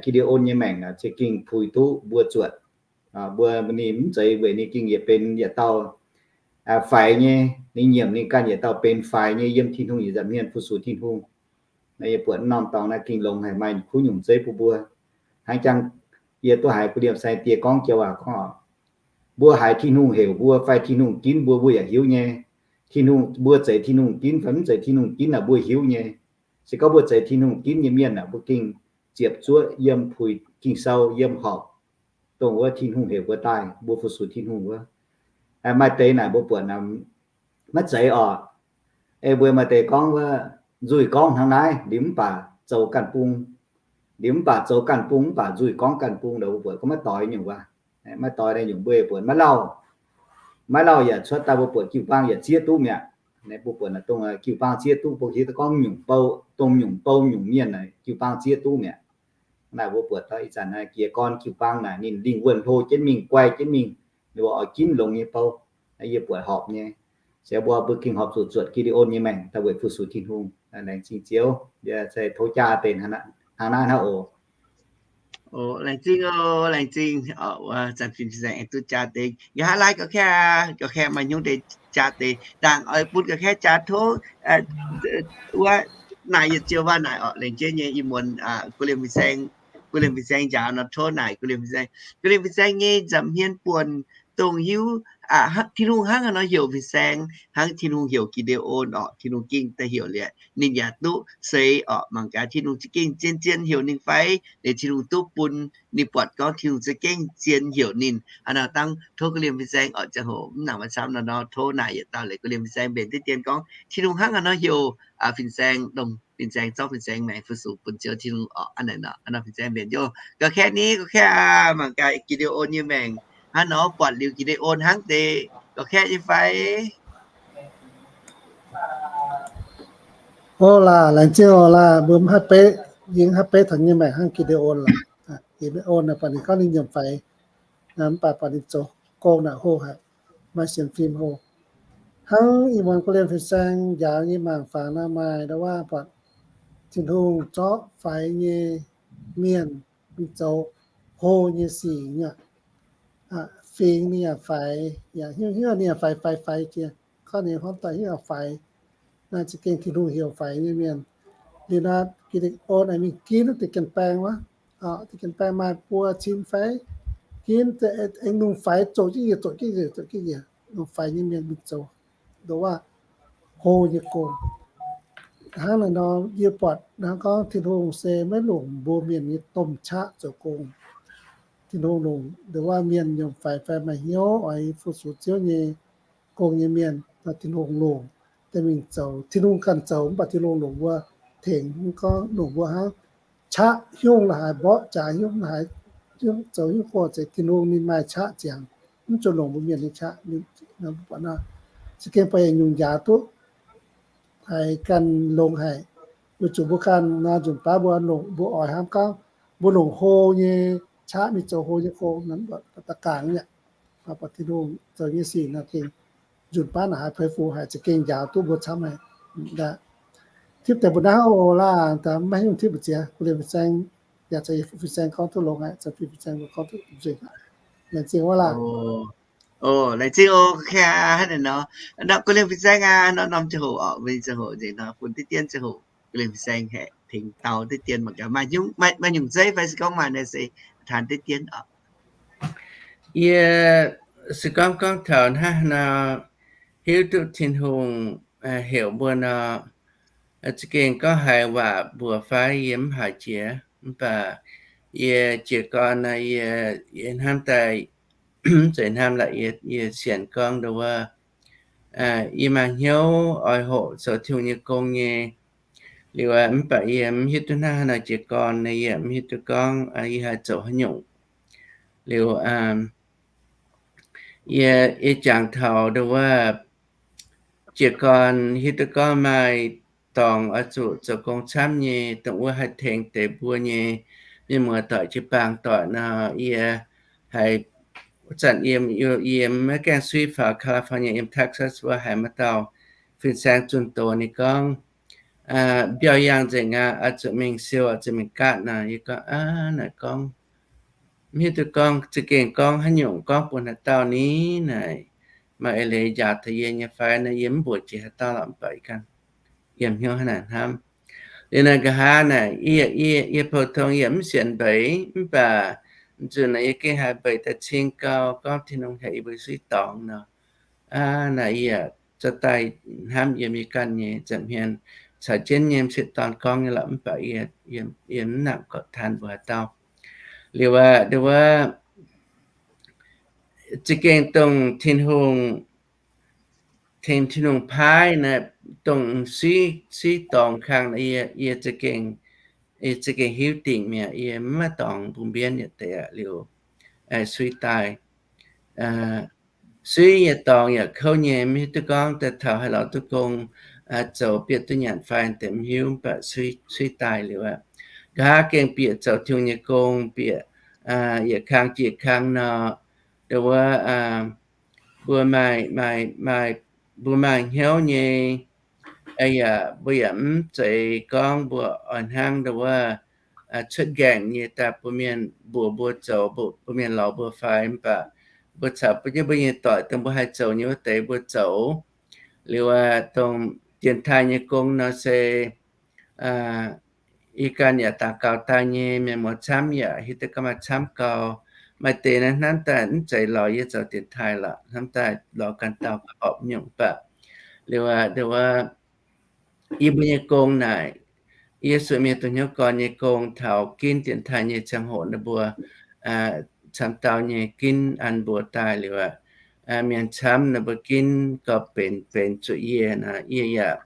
Gi^nde^on nyei maengc za'gengh puix duqv mbuo zuotc. Mbuo ninh mv zeiz weic ninh gengh yietc benx yietc dauh faix nyei, ninh nyiemc ninh ganh yietc dauh benx faix nyei yiem Tin-Hungh nyei nza'hmien fu-sux Tin-Hungh. Yie buatc norm dorngx naaiv gengh longx haic, maaih kuv nyungc zeiv bun mbuo. Hnangv jangx yie duqv haiz guv liemh saeng die gorngv joux waac gorngv, mbuo haiz Tin-Hungh heuc mbuo fai Tin-Hungh ginv mbuo, mbuo yaac hiuv nyei. Tin-Hungh, mbuo zeiz Tin-Hungh ginv fai mv zeiz Tin-Hungh ginv naaic mbuo hiuv nyei. Se gorngv mbuo zeiz Tin-Hungh ginv nyei mienh aeqv, mbuo gengh ziepc zuoqv yiem puix Ging-Sou, yiem horpc dongh wuov Tin-Hungh heuc mbuo daaih, mbuo fu-sux Tin-Hungh wuov. Maaih deix naaic mbuo buatc maiv zeiz oc. Ei mbuo maaih deix gorngv wuov, nzuih gorngv hnangv naaiv, liuz mv baac zoux ganh bung. Liuz mv baac zoux ganh bung, mv baac nzuih gorngv ganh bung, mbuo buatc gorngv maiv doix nyungc wuov. Maiv doix naaiv nyungc mbuo buatc maiv lauh. Maiv lauh yaac cuotv daaih mbuo buatc jiu-baang yaac zieqv duqv mi'aqv. Mbuo buatc dongh jiu-baang zieqv duqv, mbuo hiuv duqv gorngv nyungc bou, dongh nyungc bou nyungc mienh jiu-baang zieqv duqv mi'aqv. Naaic mbuo buatc ih zanc jiez gorn jiu-baang naaic ninh lingh wuonh hlo jienv mingh, guai jienv mingh, ninh mbuo oix ginv longx nyei bou. Yie buatc horpc nyei. Se mbuo, mbuo gengh horpc zuqc zuotc Gi^nde^on nyei maengc daaih weic fu-sux Tin-Hungh. Laengz zingh Ziouv. Yie se tov jaa deix hnangv naaiv hnangv oc. Laengz zingh oc, laengz zingh. Zanc fin fin-saeng aengx duqv jaa deix. Nqa'haav laai ga'kaeqv, ga'kaeqv maaih hnyouv deix jaa deix. Ndaangc oix bun ga'kaeqv jaa tov wuov naaic yietc joux waac naaic orqc, laengz jienv nyei ih muonz guv liemh fin-saeng, guv liemh fin-saeng njaaux nor tov naaic guv liemh fin-saeng. Guv liemh fin-saeng nyei nza'hmien buonc dongh hiuv Tin-Hungh hnangv haaix nor heuc fin-saeng, hnangv Tin-Hungh heuc Gi^nde^on orqc, Tin-Hungh gengh daaih heuc liuz ninh yaac duqv seix orqc. Mangc gaax Tin-Hungh za'gengh zien-zien heuc ninh fai? Liuz Tin-Hungh duqv bun ninh buatc gorngv Tin-Hungh za'gengh zien heuc ninh. Hnangv nor dangh tov guv liemh fin-saeng orqc, ziangh hoc mv nangc maaih camv nor, tov naaic yietc dauh leiz guv liemh fin-saeng mbenc diqv dien gorngv Tin-Hungh hnangv haaix nor heuc fin-saeng, dongh fin-saeng zorqv fin-saeng maengx fu-sux bun Ziouv Tin-Hungh orqc. Hnangv naaic nor, hnangv nor fin-saeng mbenc jienv. Ga'kaeqv ni, ga'kaeqv aac. Mangc gaax Gi^nde^on nyei maengc hnangv nor buatc liuz Gi^nde^on hnangv deix, ga'kaeqv nyei fai? Oc laah, laengz zingh oc laah, mbuo mv haih beiv, yie mv haih beiv taux nyei maengc hnangv Gi^nde^on lorqc. Gi^nde^on naaic buatc ninh gorngv ninh nyiemc faix, mv baac buatc ninh zoux gong naaic hlo haic, maaih sienx fim hlo. Hnangv ih muonz guv liemh fin-saeng njaaux nyei mangc fangx nor maaih ndau waac buatc Tin-Hungh zorqv faix nyei mienh mingh zoux hlo nyei sic nyei. Fingx ninh yaac faix, yaac hnyouv hnyouv ninh yaac faix faix faix jiex, gorngv ninh hnamv daaih hnyouv yaac faix. Naaiv za'gengh Tin-Hungh heuc faix nyei mienh. Liuz nor, Gi^nde^on aengx mingh ginv deix janx-baeng wuov, deix janx-baeng maaih buo cin fai, ginv aengx longc faix zoqc jienv njiec, zoqc jienv njiec, zoqc jienv njiec, longc faix nyei mienh mingh zoux ndau waac hlo nyei gong. Hnangv naaic nor, yie buatc hnangv gorngv Tin-Hungh se maiv longc mbuo mienh nyei domh qaqv zoux gong. Tin-Hungh longc ndau waac mienh nyiemc faix fai maaih hnyouv oix fu-sux Ziouv nyei gong nyei mienh, Tin-Hungh longc daaih mingh zoux. Tin-Hungh ganh zoux mv baac Tin-Hungh longc mbuo tengx, mv gorngv longc mbuo hnangv qaqv hiuv la'haaix mborqv jaax, hiuv la'haaix, zoux hiuv gorx-youz, Tin-Hungh ninh maaih qaqv ziangx, mv zuqc longc mbuo mienh nyei qaqv. Za'gengh baac nyungc njaaux duqv haiz ganh longx haic. Weic zuqc mbuo ganh nor nzunc baav mbuo longc, mbuo oix hnamv gorngv mbuo longc hlo nyei qaqv mingh zoux hlo nyei gong, da'gaangc aqv. Mv baac Tin-Hungh zoux nyei sic nor gengh nzunc baav naaic haiz peix fuc haic, za'gengh njaaux duqv mbuo camv haic. Tipv deix mbuo naaiv oc laah, maiv hiuv tipv mbu'ziex, guv liemh fin-saeng yaac caux fin-saeng gorngv duqv longx haic, caux fin-saeng gorngv duqv nzueic haic. Laengz zingh wuov laah. Laengz zingh oc, ga'kaeqv hnangv naaic nor. Nor guv liemh fin-saeng aac, nor norm ziangh hoc orqc, mbuo nyei ziangh hoc nzengc nor, bun diqv dien ziangh hoc guv liemh fin-saeng haeqv tengx dau diqv dien mangc gaax maaih nyungc zeiv fai se gorngv maaih naaiv se taan diqv dien orqc. Yie se gorngv gorngv taux hnangv nor, hiuv duqv Tin-Hungh heuc mbuo nor, za'gengh gorngv haiz waac mbuox fai yie mv haiz jiex, mv baac yie jiez gorn nor, yie, yie hnamv daaih mv zeiz hnamv la'yietv, yie sienx gorngv nduov, yie maaih hnyouv oix hoqc zoux Tin-Hungh nyei gong nyei. Liuz mv baac yie mv hiuv duqv hnangv haaix nor jiez gorn, yie mv hiuv duqv gorngv yie haih zoux haaix nyungc. Liuz yie, yie jangx taux nduov, jiez gorn hiuv duqv gorngv maaih dorngx oix zuqc zoux gong camv nyei, dongh wuov haih tengx deix mbuo nyei mienh muoz-doic jiu-baang doic nor, yie haiz Wuov zanc yie maiv gaengh suiv faaux California, yiem Texas wuov haiz maaih dauh fin-saeng zunh doz ninh gorngv, mbiauh yangh nzengc aqv, oix zuqc mingh siou, oix zuqc mingh gaatv nor. Yie gorngv, aa, naaic gorngv, mv hiuv duqv gorngv za'gengh gorngv haaix nyungc, gorngv bun haaix dauh ni naaic, maaih eix leiz njaaux taux yie nyei fai? Naaiv yie mv mbuoqc jiex haaix dauh lorqc, mv baac yie ganh yiem hnyouv hnangv naaic hnamv. Liuz naaic nqa'haav naaic, yie, yie, yie pou-tong yaac mv sienx mbeix, mv baac nzunc naaic yie gengh haih mbeix daaih cing gau gorngv Tin-Hungh heuc yie mbuo suiv dorngx nor. Aa, naaic yie zorqv daaih hnamv yiem yie ganh nyei nza'hmien caux jienv nyei m'sieqv dorn gorngv nyei lorqc, mv baac yie, yie, yie mv nangc gorqv taan mbuox haaix dauh. Liuz aqv, nduov, za'gengh dongh Tin-Hungh, tengx Tin-Hungh paaiv naaic, dongh suiv, suiv dorngx kang naaic, yie, yie za'gengh, yie za'gengh hiuv dingc mi'aqv. Yie mv maaih dorngx bun mbienv yietc deix aqv. Liuz, suiv daaih, suiv nyei dorngx yaac kouv nyei, mv hiuv duqv gorngv daaih taux haih lorz duqv gong, zoux bieqc duqv nyanc fai, deix mv hiuv, mv baac suiv, suiv daaih liuz aqv. Nqa'haav gengh bieqc zoux Tin-Hungh nyei gong, bieqc yietc kang jiex kang nor, nduov, mbuo maaih, maaih, maaih, mbuo maaih hnyouv nyei, yaac mbuo yaac mv zeiz gorngv mbuo oix hnangv nduov, cuotv nqaengc nyei daaih bun mienh mbuox mbuo zoux, bun mienh lorz mbuo fai, mv baac mbuo caux jienv mbuo nyei doic dongh mbuo haih zoux nyei wuov deix mbuo zoux. Liuz aqv, dongh dienx taaih nyei gong nor se yie ganh yaac daux gaux daaih nyei, mienh muoz camv yaac hiuv duqv gauh maaih camv gau. Maaih deix naaiv hnamv daaih mv zeiz lorz yie zoux dienx taaih lorqc, hnamv daaih lorz ganh dauh gauh horpc nyungc baac. Liuz aqv, nduov, yie mbuo nyei gong naaic, Yesu mienh dongh hnyouv gorn nyei gong taux ginv dienx taaih nyei ziangh hoc ninh mbuo camv dauh nyei ginv an mbuox daaih liuz aqv, mienh camv ninh mbuo ginv gauh benx, benx zuqc yie naaic, yie yaac,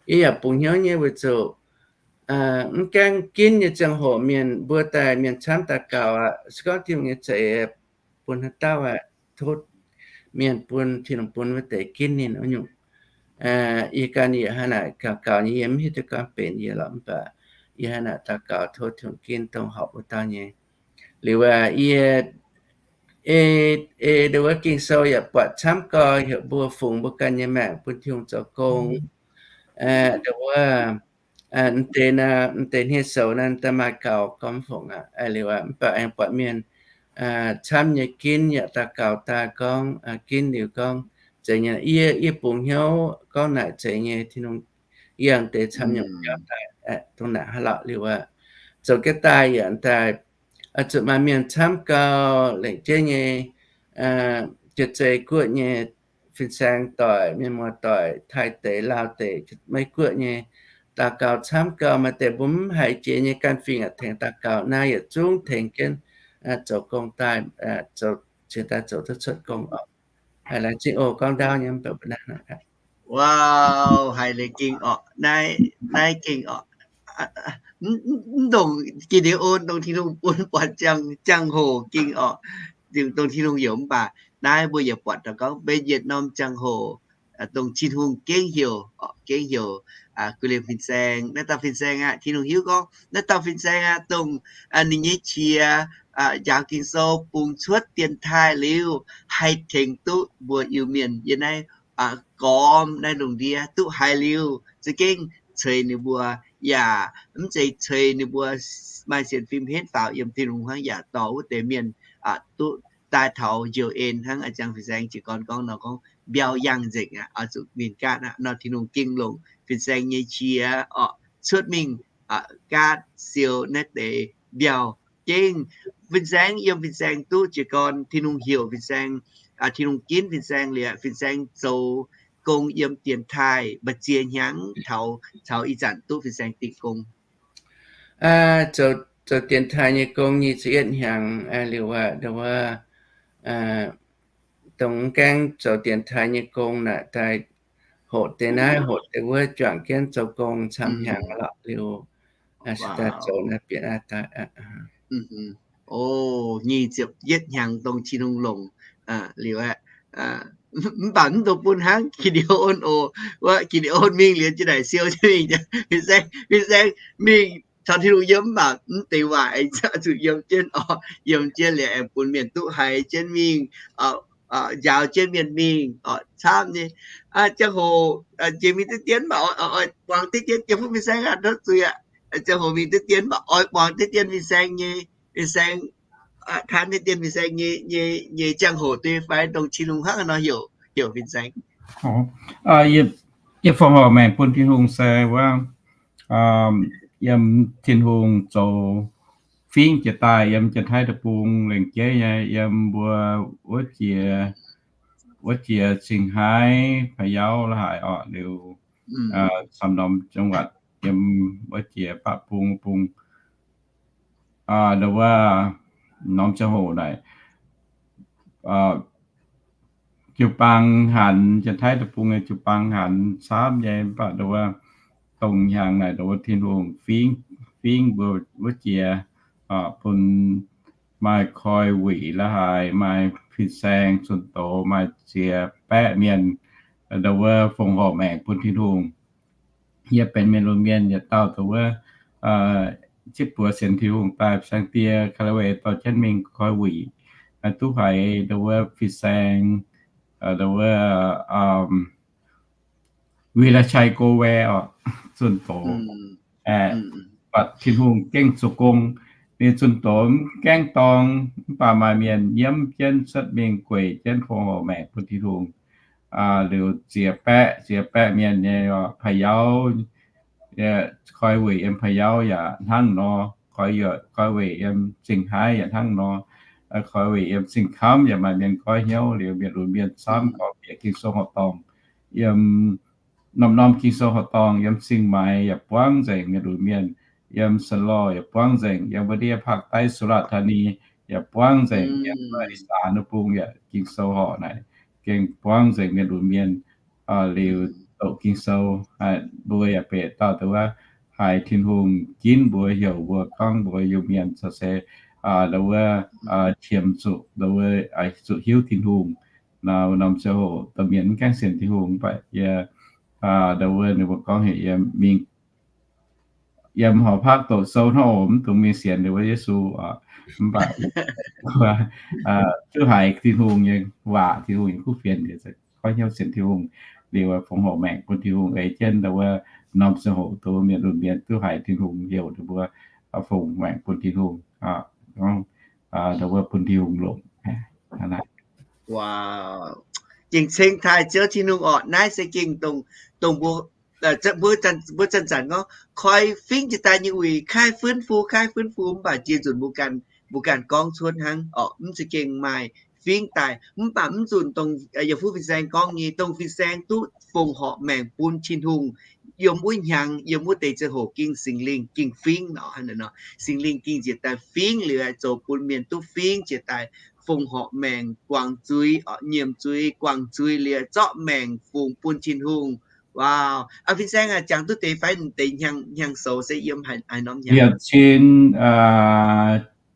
yie yaac bungx hnyouv nyei weic zuqc mv gaengh ginv nyei ziangh hoc mienh mbuo daaih mienh camv daux gaux aqv, se gorngv Tin-Hungh nyei za'eix bun haaix dauh aqv, tov mienh bun Tin-Hungh bun wuov deix ginv ninh wuov nyungc. Yie ganh yie hnangv naaic daux gaux nyei, yie mv hiuv duqv gorngv benx yie lorqc, mv baac yie hnangv naaic daux gaux tov Tin-Hungh ginv dongh horpc wuov dauh nyei. Liuz aqv, yie, ei, ei, nduov, Ging-Sou yaac buatc camv gau heuc mbuo fungx mbuo ganh nyei maengc bun Tin-Hungh zoux gong. Nduov, m'deix, m'deix hniev soux naaiv daaih maaih gaux gorngv fungx aqv. Liuz aqv, mv baac aengx buatc mienh camv nyei ginv yaac daux gaux daaih gorngv, ginv liuz gorngv, zeiz nyei, yie, yie bungx hnyouv gorngv naaic zeiz nyei, Tin-Hungh yangh deix camv nyungc biauv daaih dongh naaic hnangv lorqc. Liuz aqv, zoux jienv daaih yaac daaih zuqc maaih mienh camv gau lengc jeiv nyei, jiez zei guoqv nyei fin-saeng doic, mienh muoz doic, Taiv deic, Laauv deic, Meiv Guoqv nyei, daux gaux camv gau. Maaih deix mbuo mv haiz jiex nyei ganh fingx yaac tengx daux gaux, naaiv yietc zungv tengx jienv zoux gong daaih, zoux, cingx daaih zoux duqv cuotv gong oc. Haiz laengz zingh oc, gorngv ndaauv nyei mv baac mbuo naaiv. Wow, haiz laengz zingh oc, naaiv, naaiv gengh oc. Mv dongh Gideon dongh Tin-Hungh bun buatc ziangh, ziangh hoc gengh oc, dongh Tin-Hungh heuc mv baac naaiv mbuo yaac buatc daaih gorngv benx yietc norm ziangh hoc dongh Tin-Hungh gengh heuc, gengh heuc guh liemh fin-saeng. Naaiv dauh fin-saeng aqv, Tin-Hungh hiuv gorngv naaiv dauh fin-saeng aqv, dongh ninh nyei qiex njaaux Ging-Sou bungx cuotv dienx taaih liuz, haih tengx duqv mbuo Iu-Mienh yiem naaiv gormx naaiv lungh ndiev duqv haiz liuz, za'gengh ceix ninh mbuo, yaac mv zeiz ceix ninh mbuo maaih sienx fim henv faaux yiem Tin-Hungh hnangv, yaac dorh wuov deix mienh duqv daaih taux njoux en hnangv a'jang fin-saeng jiez gorn gorngv nor, gorngv mbiauh yangh nzengc aqv, oix zuqc mingh gaatv aqv nor. Tin-Hungh gengh longc fin-saeng nyei qiex oc cuotv mingh gaatv siou naaiv deix mbiauh. Gengh fin-saeng yiem fin-saeng duqv jiez gorn, Tin-Hungh heuc fin-saeng, Tin-Hungh ginv fin-saeng liuz, fin-saeng zoux gong yiem dienx taaih mbu'ziex hnyangx taux, taux ih zanc duqv fin-saeng dingh gong. Zoux, zoux dienx taaih nyei gong nyic ziepc yietv hnyangx liuz aqv, nduov, dongh gaengh zoux dienx taaih nyei gong naaic daaih hoqc deix naaiv hoqc deix wuov, juangc jienv zoux gong camv hnyangx lorqc liuz, se daaih zoux naaiv bieqc naaiv daaih. O, nyic ziepc yietv hnyangx dongh Tin-Hungh longc liuz aqv. Mv baac mv dungx bun hnangv Gideon oc. Wuov Gideon mingh liuz jiex daaih siou mingh, fin-saeng, fin-saeng mingh caux Tin-Hungh yiem mv baac mv deix waac aengx zuqc yiem jienv, yiem jienv liuz aengx bun mienh duqv haiz jienv mingh, njaaux jienv mienh mingh camv nyei. Ziangh hoc jiex mingh diqv dien mv baac oix buangh diqv dien, jiex fuqv fin-saeng aqv, tov zuiz aqv. Ziangh hoc mingh diqv dien mv baac oix buangh diqv dien fin-saeng nyei, fin-saeng, taan diqv dien fin-saeng nyei, nyei ziangh hoc deix fai dongh Tin-Hungh hnangv haaix nor heuc, heuc fin-saeng. Yie fongc horc maengc bun Tin-Hungh se wuov, yiem Tin-Hungh zoux fingv jiex daaih yiem Janx-Taiv deic-bung lengc jeiv nyei, yiem mbuo wuov jiex, wuov jiex Qinghai, Payao la'haaix orqc, liuz camv norm จังหวัด yiem wuov jiex baqv bung, bung, ndau wuov norm ziangh hoc naaic, jiu-baang hanc, Janx-Taiv deic-bung nyei jiu-baang hanc camv nyei, mv baac ndau wuov dongh hnyangx naaic ndau wuov Tin-Hungh fingv, fingv mbuo wuov jiex, bun maaih koi wuic la'haaix, maaih fin-saeng zunh doz, maaih ziex baeqv mienh, ndau wuov fongc horc maengc bun Tin-Hungh. Yie benx mienh lunx mienh yietc dauh ndau wuov zipv buoz sienx Tin-Hungh daaih, Saeng-Die คาราเวย์ dorh jienv mingh koi wuic, duqv haiz ndau wuov fin-saeng, ndau wuov วีรชัย โกแวร์ orqc, zunh doz. Mv baac Tin-Hungh gengh zoux gong. Ninh zunh doz mv gaengh dorng, mv baac maaih mienh nyiemv jienv cuotv mingh gueic jienv fongc horc maengc bun Tin-Hungh. Liuz ziex baeqv, ziex baeqv mienh nyei พะเยา, koi weic yiem พะเยา yaac hnangv nor, koi weic yiem Qinghai yaac hnangv nor, koi weic yiem Zingh Kamv yaac maaih mienh goiv hnyouv. Liuz mienh lunx mienh camv gorngv bieqc Ging-Sou horqc dorngh, yiem norm-norm Ging-Sou horqc dorngh, yiem Zingh Maix yaac buangv nzengc mienh lunx mienh, yiem Saint Lawrence yaac buangv nzengc, yiem wuov ndiev ภาคใต้ สุราษฎร์ธานี yaac buangv nzengc, yiem wuov อีสาน wuov bung yaac Ging-Sou horqc naaic gengh buangv nzengc mienh lunx mienh. Liuz doqc Ging-Sou, mbuo yaac bieqc dauh ndau wuov haiz Tin-Hungh ginv mbuo, heuc mbuo, gorngv mbuo Iu-Mienh corc se ndau wuov qiemx zuqc, ndau wuov zuqc hiuv Tin-Hungh. Naaiv norm ziangh hoc domh mienh mv gaengh sienx Tin-Hungh, mv baac yie ndau wuov ninh mbuo gorngv heuc yie mingh yiem horpc haav doqc sou hnangv oc, mv dungx mingh sienx ndau wuov Yesu. Mv baac duqv haiz Tin-Hungh nyei waac, Tin-Hungh nyei kuv fienx, goiv hnyouv sienx Tin-Hungh. Liuz fongc horc maengc bun Tin-Hungh ei jienv ndau wuov norm ziangh hoc doz mienh lunx mienh duqv haiz Tin-Hungh heuc ninh mbuo fongc horc maengc bun Tin-Hungh, ndau wuov bun Tin-Hungh longc. Gengh ceng taaih Ziouv Tin-Hungh orqc. Naaiv se gengh dongh, dongh mbuo, mbuo zanc-zanc gorngv koi fingv jiex daaih nyei wuic, kaiv ฟื้นฟู, kaiv ฟื้นฟู, mv baac jiex nzunc mbuo ganh, mbuo ganh gorngv cuotv hnangv orqc. Mv za'gengh maaih fingv daaih, mv baac mv nzunc dongh yaac fuqv fin-saeng gorngv nyei, dongh fin-saeng duqv fongc horc maengc bun Tin-Hungh yiem wuov hnyangx, yiem wuov deix ziangh hoc gengh Singx Lingh gengh fingv nor, Singx Lingh gengh njiec daaih fingv liuz zoux bun mienh duqv fingv jiex daaih fongc horc maengc, guangc zuiz, nyiemc zuiz, guangc zuiz liuz zorqv maengc fungx bun Tin-Hungh. Wow, fin-saeng aac, jangx duqv deix fai? Deix hnyangx, hnyangx soux se yiem haaix norm hnyangx? Yietc cin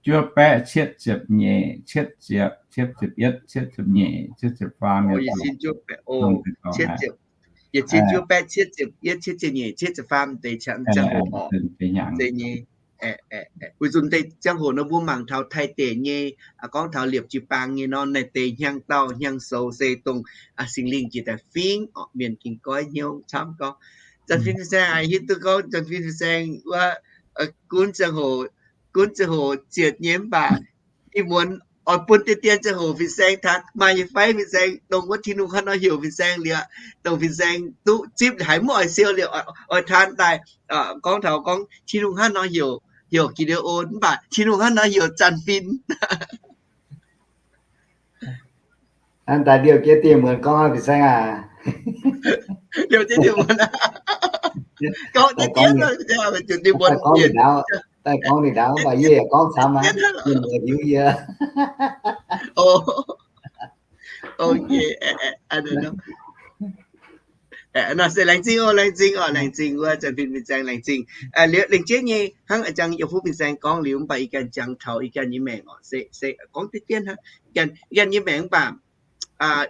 juov baeqv cietv ziepc nyeic, cietv ziepc, cietv ziepc yietv, cietv ziepc nyeic, cietv ziepc faam. Yietc cin juov baeqv cietv ziepc yietv, cietv ziepc nyeic, cietv ziepc faam deix ziangh hoc orqc. Weic zuqc deix ziangh hoc nor mbuo mangc taux Taiv deic nyei, gorngv taux liepc jiu-baang nyei nor, naaiv deix hnyangx dauh hnyangx soux se dongh Singx Lingh jiex daaih fingv orqc, mienh gengh goiv hnyouv camv gorngv. Zanc fin fin-saeng aac, hiuv duqv gorngv zanc fin fin-saeng wuov, gunv ziangh hoc, gunv ziangh hoc zietc nyei mv baac ih muonz oix bun deix dien ziangh hoc fin-saeng taan maaih nyei fai? Fin-saeng dongh wuov Tin-Hungh hnangv nor heuc fin-saeng liuz, dongh fin-saeng duqv zipv haiz mv oix siou liuz oix taan daaih gorngv taux gorngv Tin-Hungh hnangv nor heuc, heuc Gideon mv baac Tin-Hungh hnangv nor heuc zanc fin. Hnangv daaih liouh jiex dieh muonz gorngv fin-saeng aac. Liouh jiex dieh muonz. Gorngv deix dien, daaih gorngv ninh ndaauv, mv baac yie yaac gorngv camv aqv, mienh muoz hiuv yie. Nor se laengz zingh oc, laengz zingh oc, laengz zingh wuov zanc fin fin-saeng laengz zingh. Liouh lengc jeiv nyei hnangv a'jang yie fuqv fin-saeng gorngv liuz, mv baac ih ganh jangx taux ih ganh nyei maengc oc, se, se gorngv deix dien hnangv ih ganh nyei maengc mv baac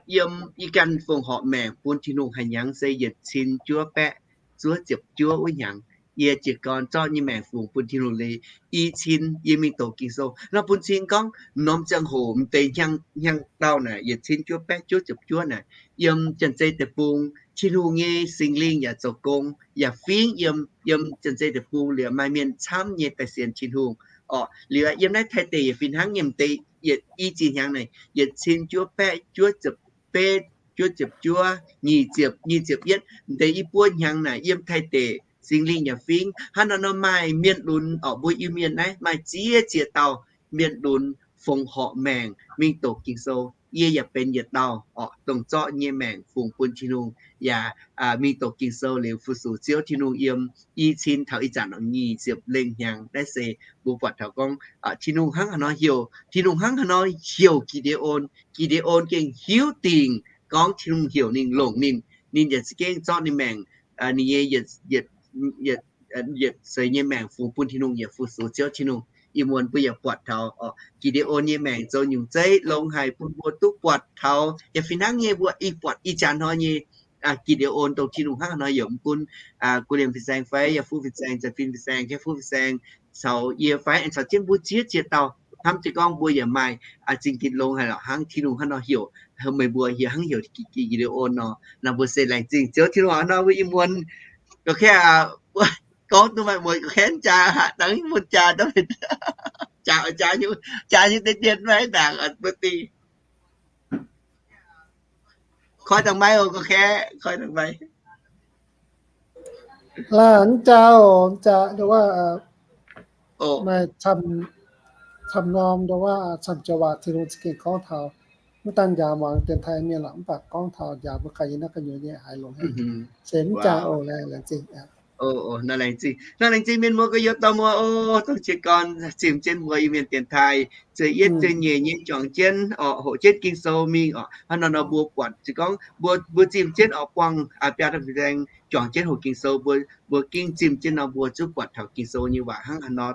yiem ih ganh fongc horc maengc bun Tin-Hungh haic hnyangx se yietc cin juov baeqv zuov ziepc juov wuov hnyangx. yie jiez gorn zorqv nyei maengc fungx bun Tin-Hungh liuz, i cin yie mingh doqc Ging-Sou. Nor bun cing gorngv norm ziangh hoc m'deix hnyangx, hnyangx-daauh naaic yietc cin juov baeqv juov ziepc juov naaic, yiem Janx-Zei Deic-Bung, Tin-Hungh nyei Singx Lingh yaac zoux gong, yaac fingx yiem, yiem Janx-Zei Deic-Bung liuz maaih mienh camv nyei daaih sienx Tin-Hungh. Orqc, liuz yiem naaiv Taiv deic yaac fih hnangv nyei, m'deix yietc i ziex hnyangx naaic yietc cin juov baeqv juov ziepc betv, juov ziepc juov, nyic ziepc, nyic ziepc yietv, m'deix i buo hnyangx naaic yiem Taiv deic Singx Lingh yaac fingx. Hnangv nor nor maaih mienh lunx orqc, mbuo Iu-Mienh naaiv maaih ziex ziex dauh mienh lunx fongc horc maengc mingh doqc Ging-Sou. Yie yaac benx yietc dauh orqc, dongh zorqv nyei maengc fungx bun Tin-Hungh yaac mingh doqc Ging-Sou liuz fu-sux Ziouv Tin-Hungh yiem i cin taux ih zanc nyic ziepc lengh hnyangx. Naaiv se mbuo buatc taux gorngv Tin-Hungh hnangv haaix nor heuc, Tin-Hungh hnangv haaix nor heuc Gi^nde^on. Gi^nde^on gengh hiuv dingc gorngv Tin-Hungh heuc ninh longc ninh, ninh yaac za'gengh zorqv ninh maengc, ninh nyei yietc seix nyei maengc fungx bun Tin-Hungh yaac fu-sux Ziouv Tin-Hungh. Ih muonz mbuo yaac buatc taux Gi^nde^on nyei maengc zoux nyungc zeiv longx haic bun mbuo duqv buatc taux. Yaac fih hnangv nyei mbuo ih buatc ih jaax hnoi nyei Gi^nde^on dongh Tin-Hungh hnangv haaix nor heuc, mv gunv Gu Liemh fin-saeng fai yaac Fuqv fin-saeng, Za'fin fin-saeng, Kepv Fuqv fin-saeng, caux yie fai aengx caux jienv mbuo ziex ziex dauh hnamv jienv gorngv mbuo yaac maaih zingh ginx longx haic lorqc, hnangv Tin-Hungh hnangv haaix nor heuc, meih mbuo hiuv hnangv heuc Gi^nde^on nor. Naaiv mbuo se laengz zingh Ziouv Tin-Hungh hnangv nor mbuo ih muonz ga'keh gorngv duqv maaih muoz ga'keh jaa haaix dangh mv jaa, jaa, jaa nyei, jaa nyei deix dien maiv ndaangc mbuo dingh. Koi dangh maiv oc, ga'keh koi dangh maiv. Laaix mv jaa oc, mv jaa, nduov waac, maaih camv norm, nduov waac camv joux waac Tin-Hungh za'gengh gorngv taux, mv daan njaaux muangx dienx taaih mienh lorqc, mv baac gorngv taux njaaux mbuo ganh nyei naaiv gu'nyuoz nyei haaix longx haic. Se mv jaa oc, laengz zingh. Nor laengz zingh, nor laengz zingh mienh muoz gorx-youz dorh muoz oc, dongh jiez gorn zimh jienv mbuo Iu-Mienh dienx taaih, zueiz yietv zueiz nyeic nyei juangc jienv orqc, hoqc jienv Ging-Sou mingh orqc. Hnangv nor nor mbuo buatc se gorngv mbuo, mbuo zimh jienv orqc, buangh biaa dauh fin-saeng juangc jienv hoqc Ging-Sou, mbuo, mbuo gengh zimh jienv nor mbuo zuqc buatc taux Ging-Sou nyei waac hnangv haaix nor,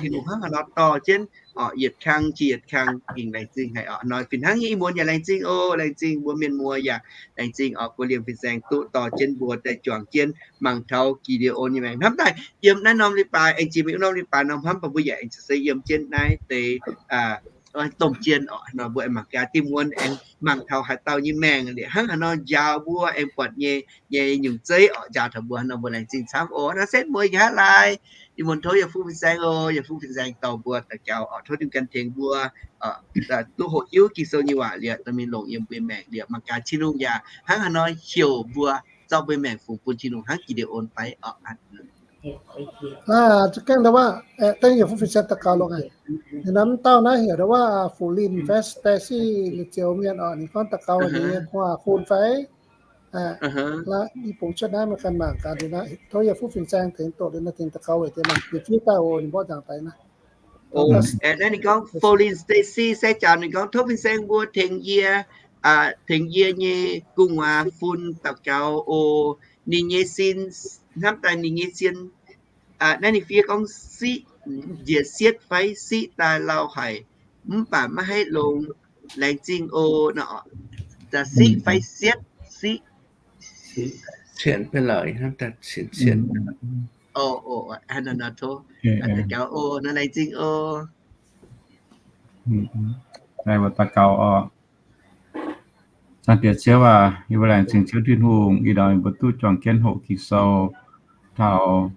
Tin-Hungh hnangv haaix nor dorh jienv orqc, yietc kang jiex yietc kang, gengh laengz zingh haic orqc. Nor fih hnangv nyei ih muonz yaac laengz zingh oc, laengz zingh mbuo mienh muoz yaac laengz zingh orqc, Gu Liemh fin-saeng duqv dorh jienv mbuo daaih juangc jienv mangc taux Gi^nde^on nyei maengc. Hnamv daaih yiem naaiv norm leiz-baaix aengx jiex mingh wuov norm leiz-baaix nor, hnamv baac mbuo yaac aengx za'gengh yiem jienv naaiv deix domh jien orqc. Nor mbuo aengx mangc gaax diuh muonz aengx mangc taux haaix dauh nyei maengc liuz hnangv haaix nor njaaux mbuo aengx buatc nyei, nyei nyungc zeiv orqc, njaaux taux mbuo hnangv nor mbuo laengz zingh camv oc. Nor setv mueiz nqa'haav laai, ih muonz tov Yie Fu fin-saeng oc, Yie Fu fin-saeng dorh mbuo daux gaux orqc, tov Tin-Hungh gan tengx mbuo duqv hoqc hiuv Ging-Sou nyei waac liuz dorh mingh longc yiem mbuo nyei maengc liuz mangc gaax Tin-Hungh yaac hnangv haaix nor heuc mbuo zorqv mbuo nyei maengc fungx bun Tin-Hungh hnangv Gi^nde^on fai orqc. Za'gengh nduov waac, dengv Yie Fu fin-saeng daux gaux longx haic. Ninh mv dauh naaiv heuc nduov waac Fu Lin fai Stacy, ninh zioux mienh orqc, ninh gorngv daux gaux ninh nyei gu'nguaaz-fun fai. Ih bung cuotv naaiv meih ganh mangc gaax liuz naaiv, tov Yie Fu fin-saeng tengx doqc liuz naaiv tengx daux gaux weic deix mangc. Ninh fiev daaih oc, ninh mborqv nzangc daaih naaiv. Naaiv ninh gorngv Fu Lin Stacy se jaax ninh gorngv, tov fin-saeng mbuo tengx yie, tengx yie nyei gu'nguaaz-fun daux gaux oc. Ninh nyei sin, hnamv daaih ninh nyei sin, naaiv ninh fiev gorngv siqv, njiec sietv fai siqv daaih lauh haic, mv baac maiv haih longx. Laengz zingh oc. Siqv fai sietv, siqv. Tov, laengz zingh oc. Daux gaux oc. Zaangc Diex Ziouv aac, yie mbuo laengz zingh Ziouv Tin-Hungh ih hnoi mbuo duqv juangc jienv hoqc Ging-Sou taux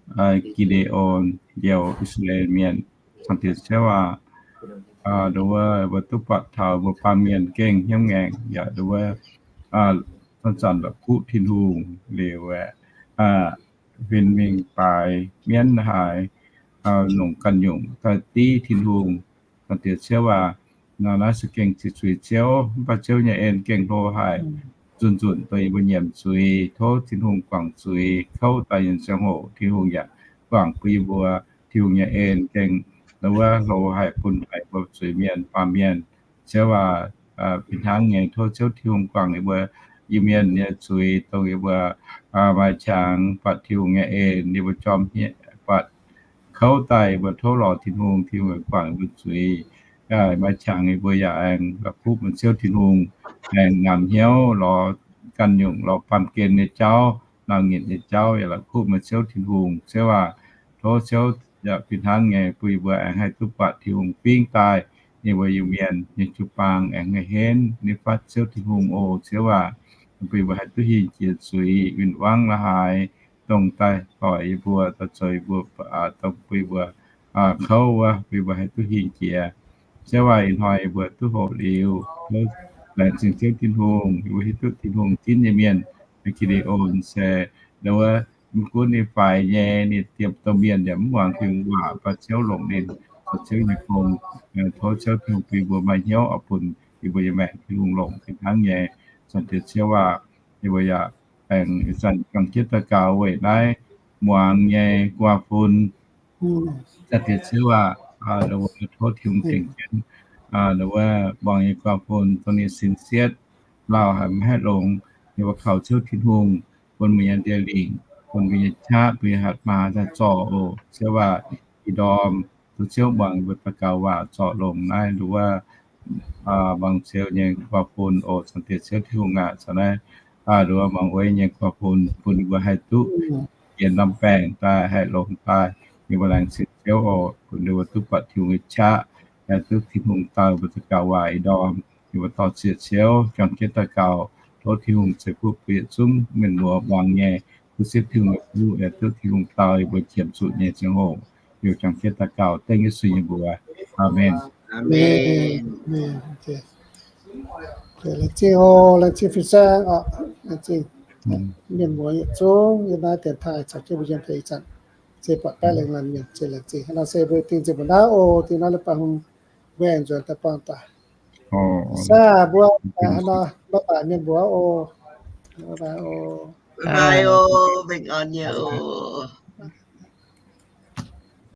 Gi^nde^on njoux I^saa^laa^en Mienh. Zaangc Diex Ziouv aac, nduov wuov mbuo duqv buatc taux mbuo baamh mienh gengh hnyouv ngaengc yaac nduov wuov zanc-zanc la'kuqv Tin-Hungh liuz aeqv, huin mingh baaix mienv haaix, longc ganh nyungc daaih div Tin-Hungh. Zaangc Diex Ziouv aac, nor naaiv se gengh zuiz-zuiz Ziouv, mv baac Ziouv nyei en gengh hlo haic, nzunc-nzunc dongh yie mbuo nyiemc zuiz. Tov Tin-Hungh guangc zuiz, kouv daaih nyei ziangh hoc Tin-Hungh yaac guangc bun yie mbuo. Tin-Hungh nyei en gengh nduov wuov hlo haic bun haic mbuo zuiz-mienh, baamh mienh. Ziouv aac, fih hnangv nyei tov Ziouv Tin-Hungh guangc yie mbuo Iu-Mienh nyei zuiz, dongh yie mbuo maaih qangx buatc Tin-Hungh nyei en, yie mbuo jorm buatc kouv daaih yie mbuo tov lorz Tin-Hungh, Tin-Hungh guangc yie mbuo zuiz. Maaih qangx yie mbuo yaac aengx la'kuqv bun Ziouv Tin-Hungh, aengx ngamc hnyouv lorz ganh nyungc, lorz baamh gen nyei jauv, lauh nyitc nyei jauv yaac la'kuqv meih Ziouv Tin-Hungh. Ziouv aac, tov Ziouv yaac fih hnangv nyei bun yie mbuo aengx haih duqv buatc Tin-Hungh fingx daaih ninh mbuo Iu-Mienh nyei jiu-baang aengx haih henv ninh fatv Ziouv Tin-Hungh oc. Ziouv aac, bun yie mbuo haih duqv hingh jiex zuiz win-wangv la'haaix, dongh daaih doic yie mbuo, daaih zoux yie mbuo, dongh bun yie mbuo kouv wuov, bun yie mbuo haih duqv hingh jiex. Ziouv aac, ih hnoi yie mbuo duqv hoqc liuz, laengz zingh Ziouv Tin-Hungh, yie mbuo hiuv duqv Tin-Hungh ginv nyei mienh, Gideon se, wuov, mv gunv ninh faix nyei, ninh diemv domh mienh yaac mv muangx Tin-Hungh waac, mv baac Ziouv longc ninh zoux Ziouv nyei gong. Tov Ziouv Tin-Hungh bun yie mbuo maaih hnyouv oix bun yie mbuo nyei maengc Tin-Hungh longc fih hnangv nyei. Zaangc Diex Ziouv aac, yie mbuo yaac aengx ih zanc juangc jienv daux gaux weic naaiv muangx nyei guaax fun. Zaangc Diex Ziouv aac, tov Tin-Hungh tengx jienv wuov muangx nyei guaax fun, dongh ninh sin sietv, lauh haic maiv haih longx, yie mbuo kaux Ziouv Tin-Hungh bun mbuo nyei ndie-lingc, bun mbuo nyei qaqv, mbuo nyei hatc maaz daaih zorc oc. Ziouv aac, ih ndorm tov Ziouv muangx yie mbuo daux gaux waac zorc longx naaiv wuov muangx Ziouv nyei guaax fun oc. Zaangc Diex Ziouv Tin-Hungh aac, caux naaiv wuov muangx wuov nyei guaax fun, bun yie mbuo haih duqv yienx norm baengc daaih, haih longx daaih. Yie mbuo laengz zingh Ziouv oc, bun yie mbuo duqv buatc Tin-Hungh nyei qaqv, haih duqv Tin-Hungh dau mbuo daux gaux waac ih ndorm. Yie mbuo dorh ziec Ziouv juangc jienv daux gaux, tov Tin-Hungh ceix fuqv bun yietc zungv mienh muoz muangx nyei, duqv sipv Tin-Hungh nyei fuqv, haih duqv Tin-Hungh dau yie mbuo qiemx zuqc nyei ziangh hoc. Yie mbuo juangc jienv daux gaux dengv Yesu nyei mbuox. Aamen. Laengz zingh oc, laengz zingh fin-saeng oc, laengz zingh mienh muoz yietc zungv yiem naaiv dienx taaih caux jienv mbuo yiem deix ih zanc, se buatc baeqv lengh lanx mienh, se laengz zingh. Hnangv nor se mbuo dingh nzengc mbuo naaiv oc, dingh naaiv leiz-baaix hungh mbuo aengx nzuonx daaih buangh daaih. Saah mbuo, hnangv nor, maiv baac mienh mbuo oc. Bye bye oc. Bye oc, mbenc orn nyei oc.